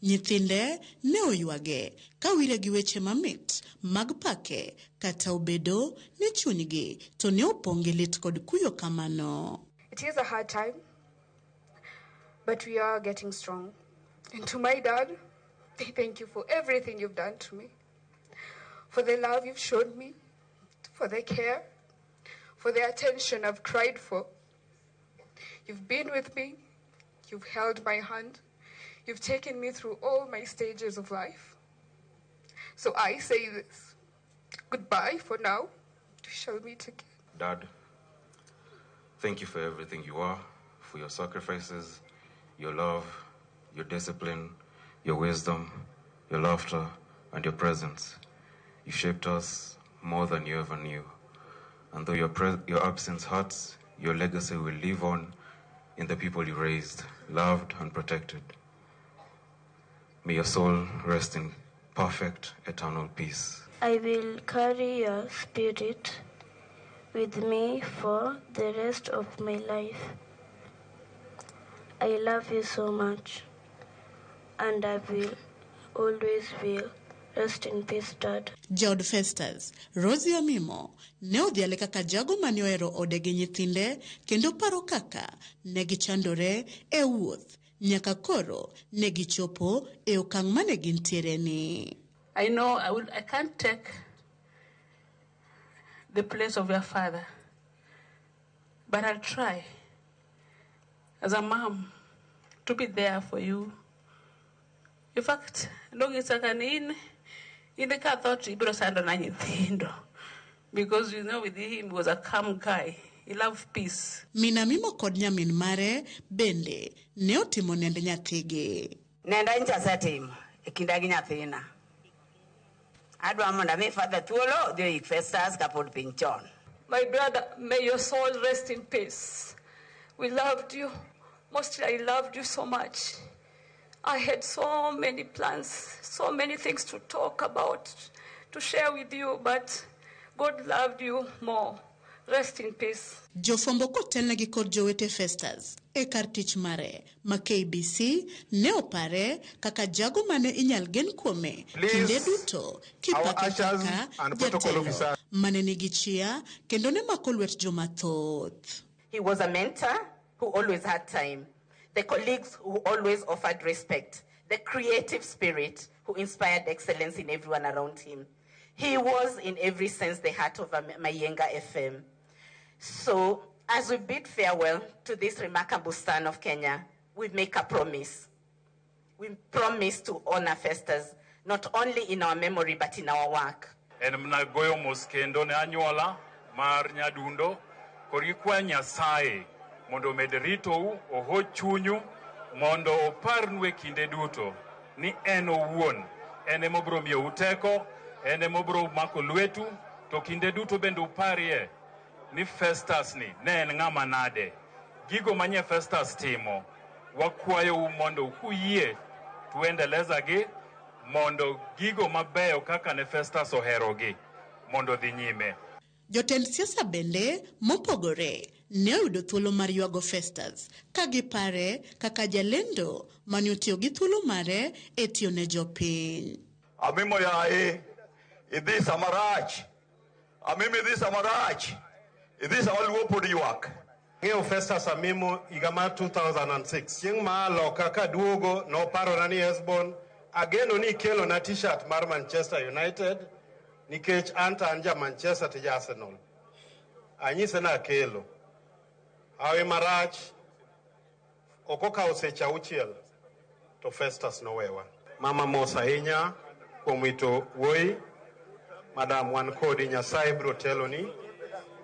Nyithinde ne oywage ka wire gi weche mamit mag pake kata obedo ni chunygi to ne opong' gi lit kod kuyo kamano. It is a hard time, but we are getting strong. And to my dad, I thank you for everything you've done to me, for the love you've shown me, for the care, for the attention I've cried for. You've been with me, you've held my hand, you've taken me through all my stages of life. So I say this, goodbye for now. We shall meet again. Dad, thank you for everything you are, for your sacrifices, your love, your discipline, your wisdom, your laughter, and your presence. You shaped us more than you ever knew. And though your absence hurts, your legacy will live on in the people you raised, loved, and protected. May your soul rest in perfect, eternal peace. I will carry your spirit with me for the rest of my life. I love you so much, and I will always will. Rest in peace, Dad. Jaod Festus, Rosie Amimo, ne odhiale kaka jago mane ohero ode gi nyithinde kendo paro kaka ne gichandore e wuoth nyaka koro ne gichopo e okang' mane gintiere ni. I know I can't take the place of your father, but I'll try as a mom to be there for you. In fact, in the car thought ibiro sando na nyithindo, because you know with him he was a calm guy. He loved peace. Mina Mimo kod nyamin mare bende ne otimo nend nyathigi. Nenda ncha asetimo e kinda gi nyathina. Adwa mondo ami father thuolo odhi oik Festus kapod piny chon. My brother, may your soul rest in peace. We loved you. Mostly I loved you so much. I had so many plans, so many things to talk about, to share with you, but God loved you more. Rest in peace. Jofwambo kotelnegi kod jowete Festus e kar tich mare ma KBC ne opare kaka jago mane inyal gen kuome kinde duto kipake kaka jatelo mane nigi chia kendo ne mako lwet joma thoth. He was a mentor who always had time, the colleagues who always offered respect, the creative spirit who inspired excellence in everyone around him. He was, in every sense, the heart of Mayenga FM. So, as we bid farewell to this remarkable son of Kenya, we make a promise. We promise to honor Festus, not only in our memory, but in our work. En mna goyo mos kendo ne anyuola mar Nyadundo, koro ikwa Nyasaye mondo omed ritou, oho chunyu, mondo oparnu e kinde duto ni en owuon, en ema obiro miyou teko, en ema obiro mako lwetu, to kinde duto bende uparie ni Festus ni ne en ng'ama nade. Gigo manye Festus timo, wakwayou mondo kuyie tuendeleza gi, mondo gigo mabeyo kaka ne Festus oherogi mondo dhi nyime. Jotend siasa bende mopogore ne oyudo thuolo mar ywago Festus ka gipare kaka jalendo mane otiyo gi thuolo mare e tiyo ne jopiny. Amimo yae, idhi sama rach. Amimo idhi sama rach. Idhi sama luo pod ywak. Ng'eyo Festus Amimo higa mar 2006. Chieng' ma aloka kaduogo noparona ni Hesbon, ageno ni ikelona t-shirt mar Manchester United nikech an to an ja Manchester to ja Arsenal. Anyise ni akelo. Hawi marach, ok okawo seche 6 to Festus nowewa. Mama mos ahinya kuom wito wuoyi. Madam wan kodi, Nyasaye biro teloni,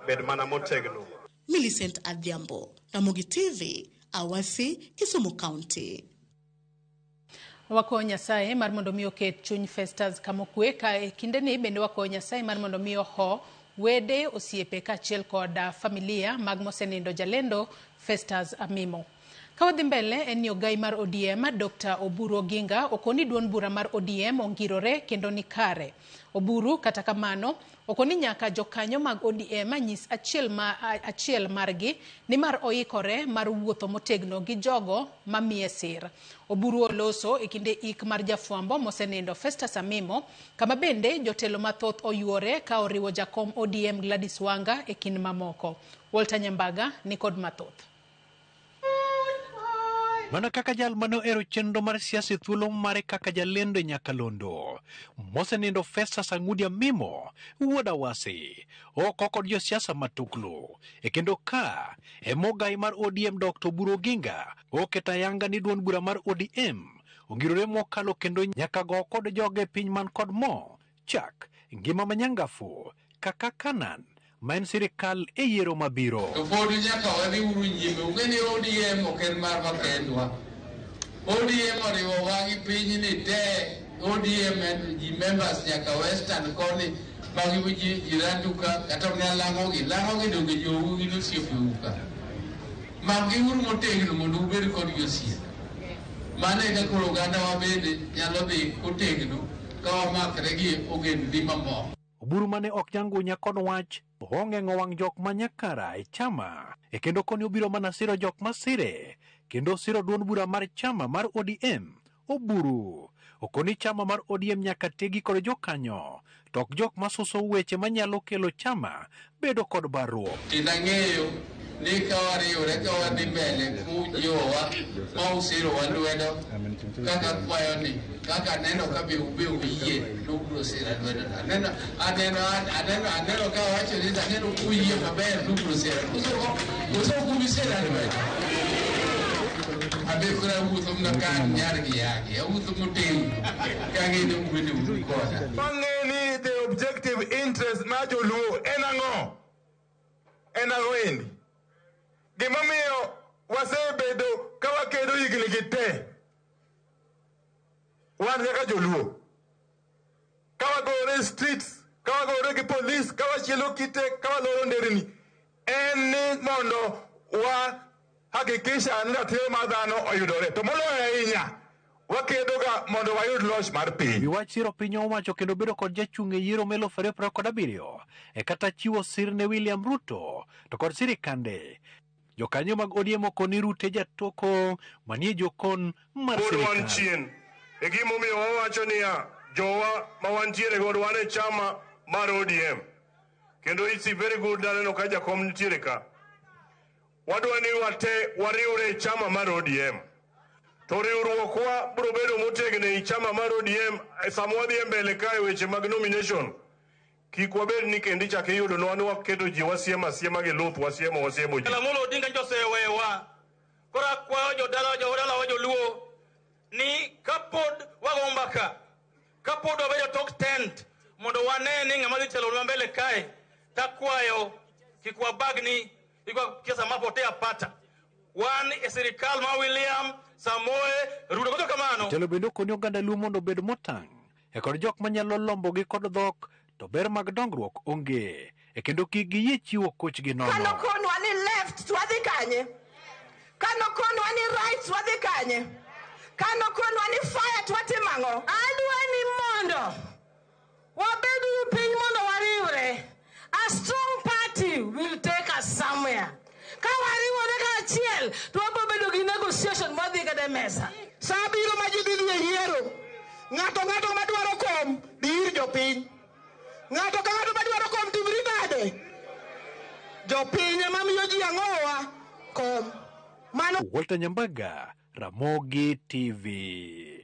bed mana motegno. Millicent Adhiambo, Ramogi TV, Awasi, Kisumu County. Wakwayo Nyasaye mar mondo mi oket chuny Festus kamokwe ka e kindeni bende wakwayo Nyasaye mar mondo mi oho wede, osiepe kaachiel kod familia mag mosenindo jalendo Festus Amimo. Ka wadhi mbele en ni ogai mar ODM Dr. Oburu Oginga okoni duond bura mar ODM ongirore kendo ni kare. Oburu kata kamano okoni nyaka jokanyo mag ODM nyis achiel margi ni mar oikore mar wuotho motegno gi jogo mamiye sir. Oburu oloso e kinde ik mar jafwambo mosenindo Festus Amimo kama bende jotelo mathoth oyuore ka oriwo jakom ODM Gladys Wanga e kind mamoko. Walter Nyambaga ni kod mathoth. Mana kaka jal mane ohero chenro mar siasa e thuolo mare kaka jalendo e nyakalondo mosenindo Festus Ang'udi Amimo wuod Awasi oko kod josiasa matuklu e kendo ka emogai mar ODM Dr. Oburu Oginga oketo ayanga ni duond bura mar ODM ongirore mokalo kendo nyaka go kod joge piny man kod mo chak ngima manyangafu kaka Kanan ma en sirikal e yiero mabiro. To pod nyaka wadhi uru nyime. Ung'e ni ODM ok en marwa kendwa. ODM oriwowa gi pinyni te. ODM en ji members nyaka Western koni. Magi jirandu ka kata mana lang'ogi, lang'ogi donge jou gin osiepeu ka. Makgiuru motegno mondo ubed kodgi osiep. Mano e kaka koro ogandawa bende nyalo dhi kotegno ka wamakre gi ogendni mamoko. Oburu mane ok nyangunya kod wach ong'eng'o wang' jok ma nyakara e chama e kendo koni obiro mana siro jok masire kendo siro duond bura mar chama mar ODM. Oburu okoni chama mar ODM nyaka tegi kod jokanyo to ok jok masuso weche manyalo kelo chama bedo kod barruok. Kendo ang'eyo ni ka wariwre ka wadhi mbele kujiwowa ma usirowa lwedo kaka akwayo ni kaka aneno ka be ube uyie nubiro sira lwedo aneno aneno aneno aneno ka wacho ni aneno kuyie maber nubiro sira koso ok sira lwedo abe koro awuotho mana ka an nyar gi yagi awuotho motegno ka ang'eyo ni un bende un koda. Wang'e ni the objective interest mar joluo en ang'o? En ang'o endi? Gimomiyo wasebedo ka wakedo higni gi te, wan kaka joluo, ka wagore e streets, ka wagore gi polis, ka wachielo kite, ka waloro nderni, en ni mondo wa hakikisha ni ratiro mar dhano oyudore. To moloyo ahinya, wakedoga mondo wayud loch mar piny. Wi wach siro piny owacho kendo bedo kod jachung' e yiero ma 2027 e kata chiwo sir ne William Ruto to kod sirikande. Jokanyo mag ODM okoni Ruto e jatoko manie jokon mar Pod wan sirikal. chien. E gimomiyo wawacho niya, jowa ma wantiere godo wan e chama mar ODM. Kendo it's very good naneno ka jakom nitiere ka. Wadwa ni wate wariwre e chama mar ODM. To riwruokwa biro bedo motegno ei chama mar ODM sama wadhi e mbele ka e weche mag nomination. Kik wabed ni kendo ichak iyudonwa ni waketo ji wasiemo asiema gi luth wasiemo wasiemo ji. Amolo Odinga nyocha osewewa. Koro akwayo jodala jodalawa joluo ni kapod wago mbaka, kapod wabedo tok tent mondo wane ni ng'ama dhi telonwa mbele kae, takwayo kik wabagni, kik wakiasa mapotea pata. Wan e sirikal ma William Samoei Ruto. Koso kamano. Jatelo bende okoni oganda Luo mondo obed motang' e kod jok manyalo lombogi kod dhok to ber mag dongruok onge e kendo kik giyie chiwo kochgi nono. Kanokonwa ni left to wadhi kanye? Kanokonwa ni right to wadhi kanye? Kanokonwa ni fire to watimo ang'o? Adwa ni mondo wabed gi piny mondo wariwre. A strong party will take us somewhere. Ka wariwore kaachiel to wabiro bedo gi negotiation mwadhi godo e mesa. Sa biro ma ji dhi dhi e yiero. Ng'ato ng'ato madwaro kom dhi ir jopiny. Ng'ato ka ng'ato madwaro kom timri nade? Jopiny ema miyo ji ang'owa kom. Mano Walter Nyambaga, Ramogi TV.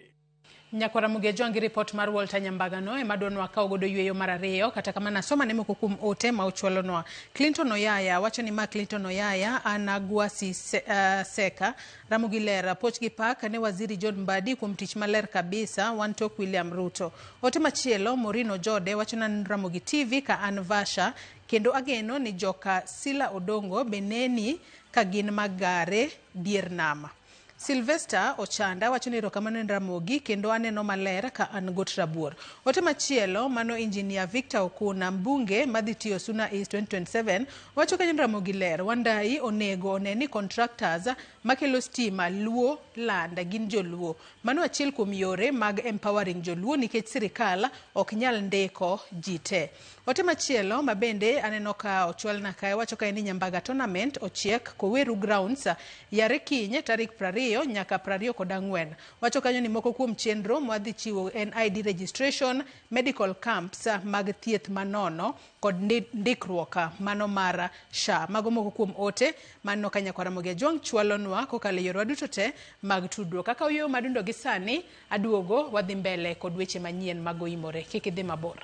Nyakwara Mugejo gi ripot mar Walter Nyambaga no ema dwonwa kawo godo yweyo mar ariyo kata kamano asoma ne moko kuom ote ma ochwalonwa. Clinton Oyaya wacho ni ma Clinton Oyaya an Agwasi Seka Ramogi ler puoch gi pak ne waziri John Mbadi kuom tich maler kabisa wan tok William Ruto. Ote machielo Morino Jode wacho na Ramogi TV ka an Vasha kendo ageno ni joka Sila Odongo beneni ka gin magare dier nama. Sylvester Ochanda wacho ni erokamano ne Ramogi kendo aneno maler ka an got rabuor. Ote machielo mano Engineer Victor Okuna mbunge madhi tiyo Suna East 2027 wacho kanyo ni Ramogi ler Wandai onego one ni contractors makelo stima Luo land gin joluo. Mano achiel kuom yore mag empowering joluo nikech sirikal ok nyal ndiko ji te. Ote machielo mabende aneno ka ochwalna kae wacho kae ni Nyambaga tournament ochiek Koweru grounds yare kiny tarik 20 nyaka 24. Wacho kanyo ni moko kuom chenro mwadhi chiwo en ID registration, medical camps mag thieth manono kod ndikruok mano mar SHA. Mago moko kuom ote maneno ka nyakwara Ramogi Ajwang' chwalonwa kokalo e yorwa duto te mag tudruok. Kaka oyueyo madundo gi sani, aduogo wadhi mbele kod weche manyien mag oimore. Kik idhi mabor.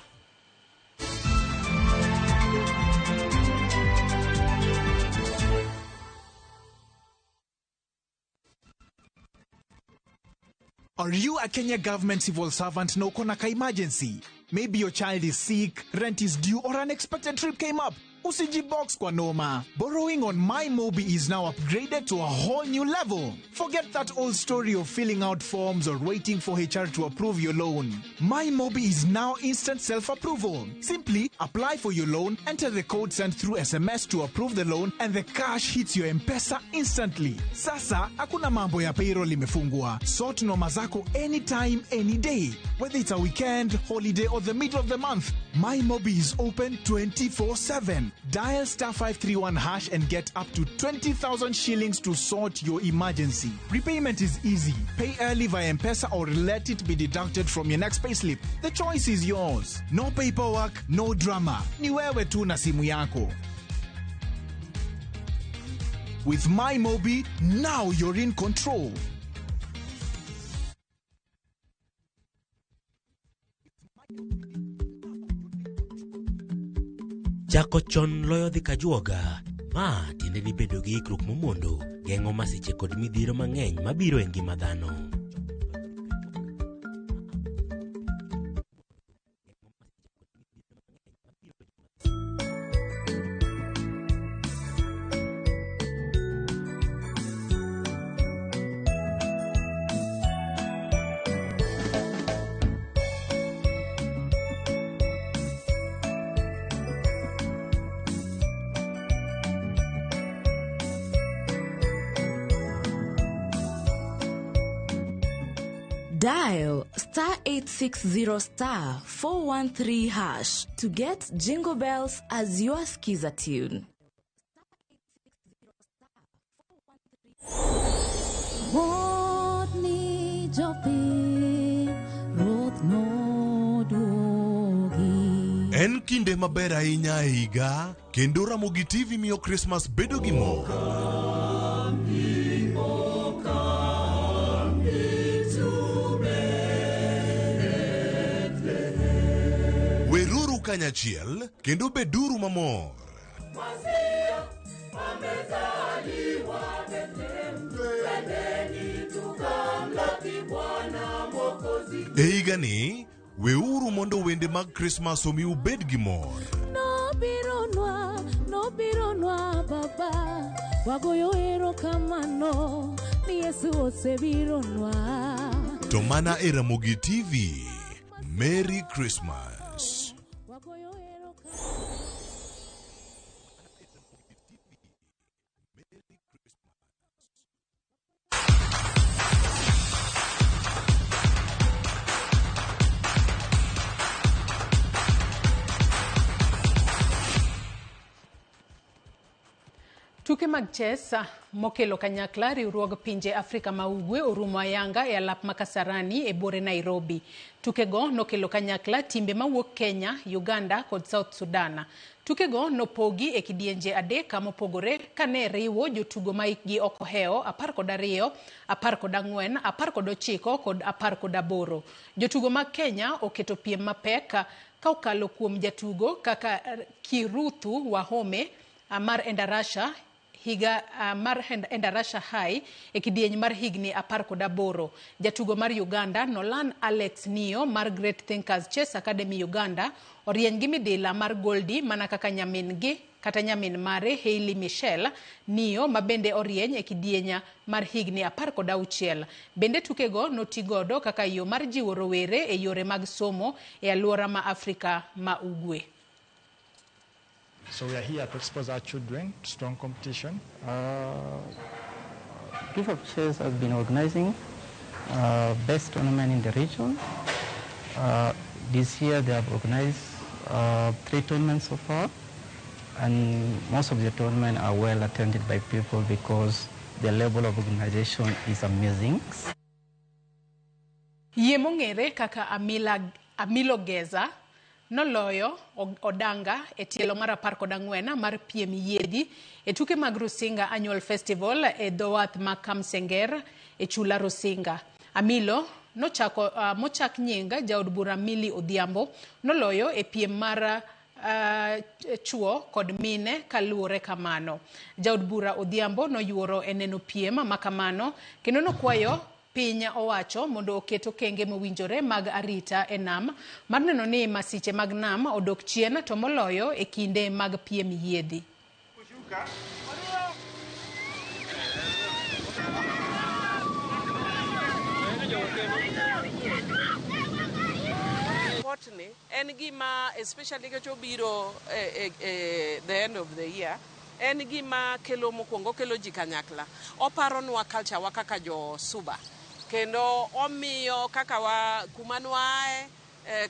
Are you a Kenya government civil servant na uko na ka emergency? Maybe your child is sick, rent is due, or an unexpected trip came up. Usijibox kwa noma. Borrowing on MyMobi is now upgraded to a whole new level. Forget that old story of filling out forms or waiting for HR to approve your loan. MyMobi is now instant self-approval. Simply apply for your loan, enter the code sent through SMS to approve the loan, and the cash hits your M-Pesa instantly. Sasa, hakuna mambo ya payroll imefungwa. Sort noma zako anytime, any day. Whether it's a weekend, holiday, or the middle of the month, MyMobi is open 24/7. Dial star 531 hash and get up to 20,000 shillings to sort your emergency. Repayment is easy. Pay early via M-Pesa or let it be deducted from your next payslip. The choice is yours. No paperwork, no drama. Ni wewe tu na simu yako. With MyMobi, now you're in control. Chako chon loyo dhi kajuoga. Ma tiende ni bedo gi ikruok momondo geng'o masiche kod midhiero mang'eny mabiro e ngima dhano. Dial star 860 star 413 hash to get Jingle Bells as your skiza tune. En kinde maber ahinya e higa kendo Ramogi TV miyo Christmas bedo gi mor. Weruru kanyachiel kendo beduru mamor. E higani, weuru mondo wende mag Christmas omi ubed gi mor. Nobironwa baba, wagoyo erokamano ni Yesu osebironwa. To mana e Ramogi TV. Merry Christmas. Tuke mag chess mokelo kanyakla riwruog pinje Afrika ma Ugwe orumo ayanga e alap ma Kasarani e buore Nairobi. Tukego nokelo kanyakla timbe mawuok Kenya, Uganda kod South Sudan. Tukego nopogi e kidienje adek mopogore kane riwo jotugo ma hikgi ok ohewo 12, 14, 19 kod 18. Jotugo mag Kenya oketo piem mapek ka okalo kuom jatugo kaka Kiruthu Wahome mar Endarasha higa mar Endarasha High e kidieny mar higni 18. Jatugo mar Uganda Nolan Alex Nio mar Great Thinkers Chess Academy Uganda orieny gi midila mar goldi mana kaka nyamin-gi kata nyamin mare Hailey Michelle Nio ma bende orieny e kidieny mar higni 16. Bende tukego notigodo kaka yo mar jiwo rowere e yore mag somo e alwora ma Afrika ma Ugwe. So we are here to expose our children to strong competition. Gift of Chess has been organizing best tournament in the region. This year they have organized 3 tournaments so far, and most of the tournaments are well attended by people because the level of organization is amazing. Yie mong'ere kaka Amilo Geza noloyo Odanga e tielo mar 14 mar piem yiedhi e tuke mag Rusinga Annual Festival e dho wath ma Kamsenger e chula Rusinga. Amilo nochako mochak nying jaod bura Millie Odhiambo noloyo e piem mar chuo kod mine kaluwore kamano. Jaod bura Odhiambo noyuoro e neno piem makamano kendo nokwayo Piny owacho mondo oket okenge mowinjore mag arita e nam mar neno ni masiche mag nam odok chien to moloyo e kinde mag piem yiedhi. Sport ni en gima especially nikech obiro e the end of the year, en gima kelo mokwongo okelo ji kanyakla, oparonwa culture wa kaka jo Suba, kendo omiyo kaka wa kuma nwaaye,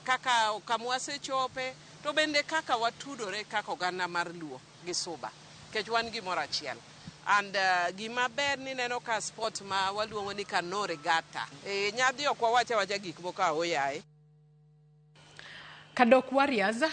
kaka kama wasechope, to bende kaka watudore kaka oganda mar Luo gi Suba, nikech wan gimoro achiel. And gima ber ni neno ka sport ma waluongo ni canoe regatta, nyadhi ok wawach awacha gik moko aoyaye. Kadok Warriors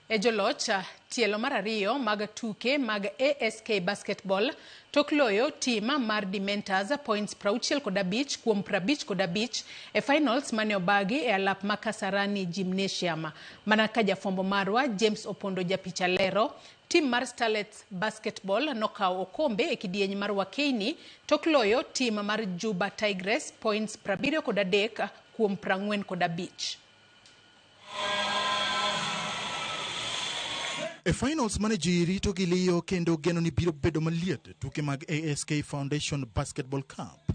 e joloch tielo mar ariyo mag tuke mag ASK Basketball tok loyo tim mar Dementors points 65 kuom 55 e finals mane obagi e alap ma Kasarani Gymnasium. Mana ka jafwambo marwa James Opondo japicha lero, tim mar Starlets Basketball nokawo okombe e kidieny mar Wakeini tok loyo tim mar Juba Tigress points 73 kuom 45. E finals mane ji rito gi liyo kendo geno ni biro bedo maliet e tuke mag ASK Foundation Basketball Cup.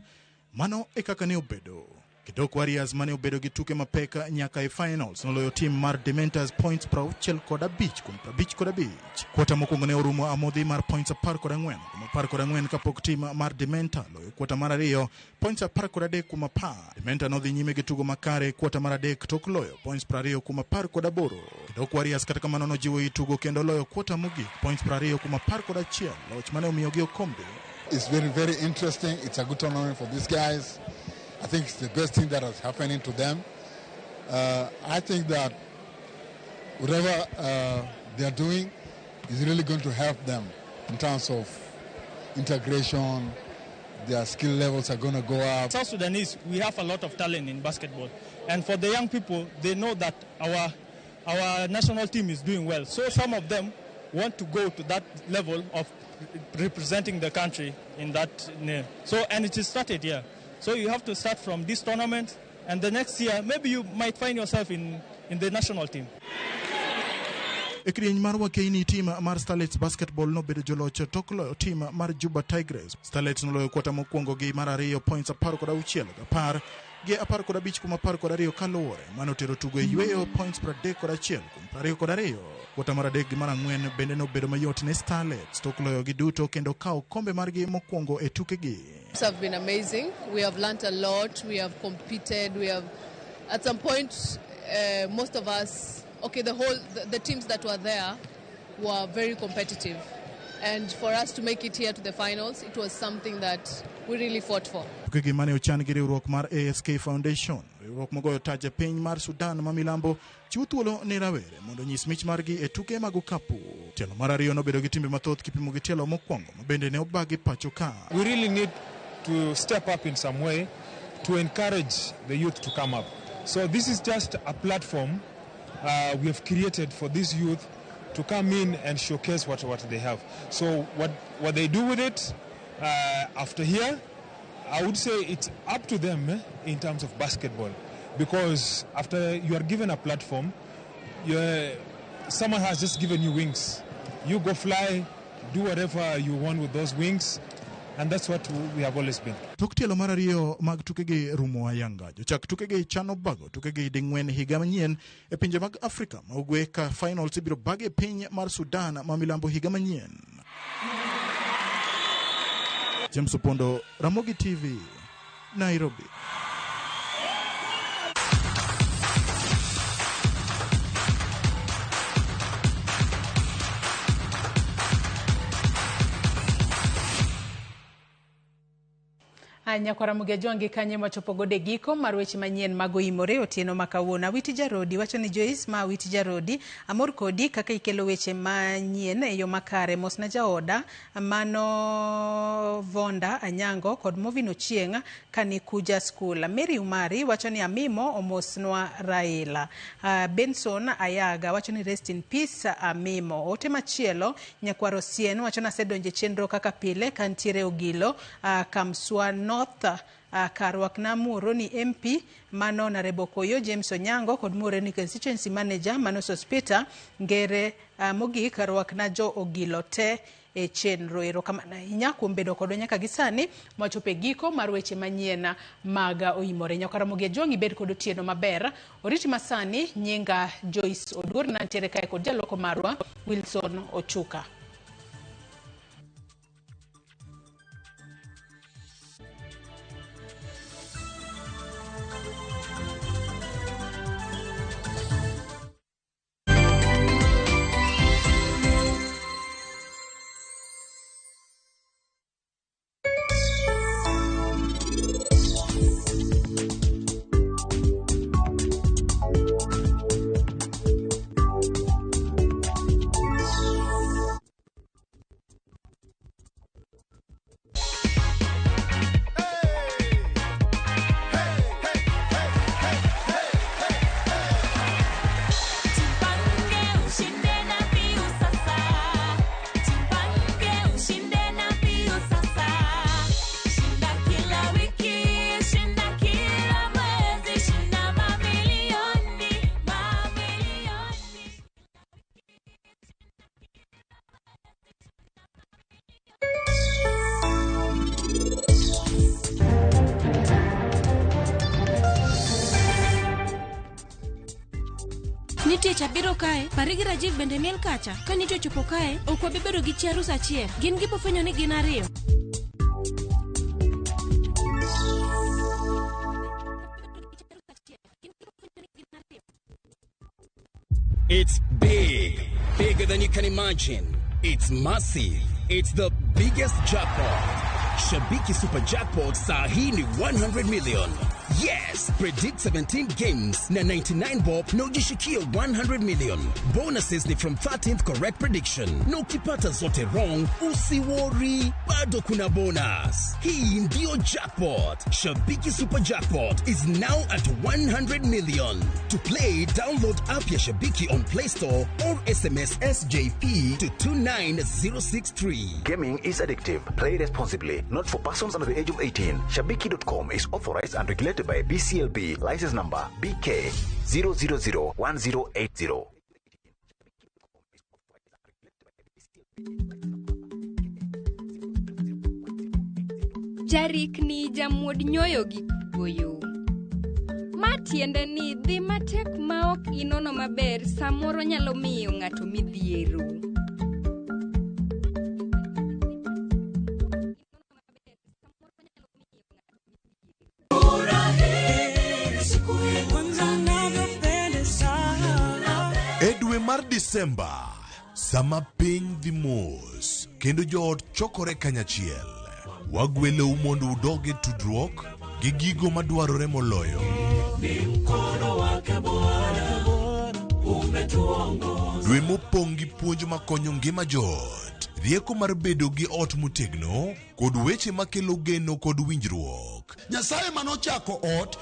Mano e kaka ne obedo. Kidok Warriors mane obedo gi tuke mapek nyaka e finals noloyo tim mar Dementors points 65 kuom 55. Kwata mokwongo ne orumo amodhi mar points 14 kuom 14 kapok tim mar Dementor loyo kwata mar ariyo points 13 kuom 10. Dementor nodhi nyime gi tugo makare kwata mar adek tok loyo points 20 kuom 18. Kidok Warriors kata kamano nojiwo i tugo kendo loyo kwata mogik points 20 kuom 11, loch mane omiyogi okombe. It's very, very interesting. It's a good tournament for these guys. I think it's the best thing that is happening to them. I think that whatever they are doing is really going to help them in terms of integration. Their skill levels are going to go up. South Sudanese, we have a lot of talent in basketball. And for the young people, they know that our national team is doing well. So some of them want to go to that level of representing the country in that name. So, and it is started here. So you have to start from this tournament, and the next year, maybe you might find yourself in the national team. E kidieny mar Wakeini, tim mar Starlets Basketball nobedo joloch tok loyo tim mar Juba Tigress. Starlets noloyo kwata mokwongo gi mar ariyo points 16 10 gi 15 kuom 12 kaluwore mane otero tugo e yweyo points 31 kuom 22. Kwata mar adek gi mar ang'wen bende nobedo mayot ne Starlets tok loyo gi duto kendo kawo kombe margi mokwongo e tukegi. Have been amazing. We have learnt a lot. We have competed. We have, at some point, most of us, okay, the teams that were there were very competitive. And for us to make it here to the finals, it was something that we really fought for. Tukegi mane ochan gi riwruok mar ASK Foundation, riwruok mogoyo taj e piny mar Sudan ma milambo, chiwo thuolo ne rawere mondo onyis mich margi e tuke mag okapu. Tielo mar ariyo nobedo gi timbe mathoth kipimo gi tielo mokwongo ma bende ne obagi pacho ka. We really need to step up in some way to encourage the youth to come up. So this is just a platform we have created for this youth to come in and showcase what they have. So what they do with it after here, I would say it's up to them in terms of basketball. Because after you are given a platform, someone has just given you wings. You go fly, do whatever you want with those wings. And that's what we have always been. Tok tielo mar ariyo mag tukegi rumo ayanga. Jochak tukegi chano bago tukegi ding'wen higa manyien e pinje mag Afrika ma ugwe ka finals ibiro bagi e piny mar Sudan ma milambo higa manyien. James Opondo, Ramogi TV, Nairobi. Nyakwara Mugejongi kanye machopo gode giko mar weche manyien mag oimore otieno ma kawuono. Awiti Jarodi wacho ni Joyce ma Awiti Jarodi, amor kodi kaka ikelo weche manyien e yo makare. Mosna jaoda mano Vonda Anyango kod Movin Ochieng' kani Kuja School. Mary Umari wacho ni Amimo omosnwa Raila. Benson Ayaga wacho ni rest in peace Amimo. Ote machielo Nyakwaro Sien wacho ni asedonje chenro kaka pile kantiere Ogilo Kamswa North Karwakna Muhoroni MP mano Honorable Koyo James Onyango kod Muhoroni Constituency Manager mano Sospeter Ngere. Mogik rwakna jo Ogilo te e chenro. Erokamano ahinya kuom bedo kodwa nyaka gi sani mwachopo e giko mar weche manyien mag Oimore. Nyaka Ramogi Ajwang' ibed kod otieno maber. Oriti masani nyinga Joyce Oduor nantiere kae kod jaloko marwa Wilson Ochuka. Nitie chabiro kae, Pari gi Rajiv bende miel kacha. Ka nitie ochopo kae, ok wabi bedo gi chi arus achiel. Gin gibofwenyo ni gin ariyo. It's big, bigger than you can imagine. It's massive. It's the biggest jackpot. Shabiki Super Jackpot saa hii ni 100 million. Yes, predict 17 games na 99 bob na ujishikie 100 million. Bonuses ni from 13th correct prediction. Na ukipata zote wrong, usiworry, bado kuna bonus. Hii ndio jackpot. Shabiki Super Jackpot is now at 100 million. To play, download app ya Shabiki on Play Store or SMS SJP to 29063. Gaming is addictive. Play responsibly. Not for persons under the age of 18. Shabiki.com is authorized and regulated by BCLB. License number BK 0001080. Jarikni jamuod nyoyo gi kuoyo. Ma tiende ni dhi matek ma ok inono maber samoro nyalo miyo ng'ato midhiero. E dwe mar Disemba, sama piny dhi mos kendo joot chokore kanyachiel, wagwelou mondo udog e tudruok gi gigo madwarore moloyo. Dwe mopong' gi puonj makonyo ngima joot, rieko mar bedo gi ot motegno, kod weche makelo geno kod winjruok. Nyasaye manochako ot.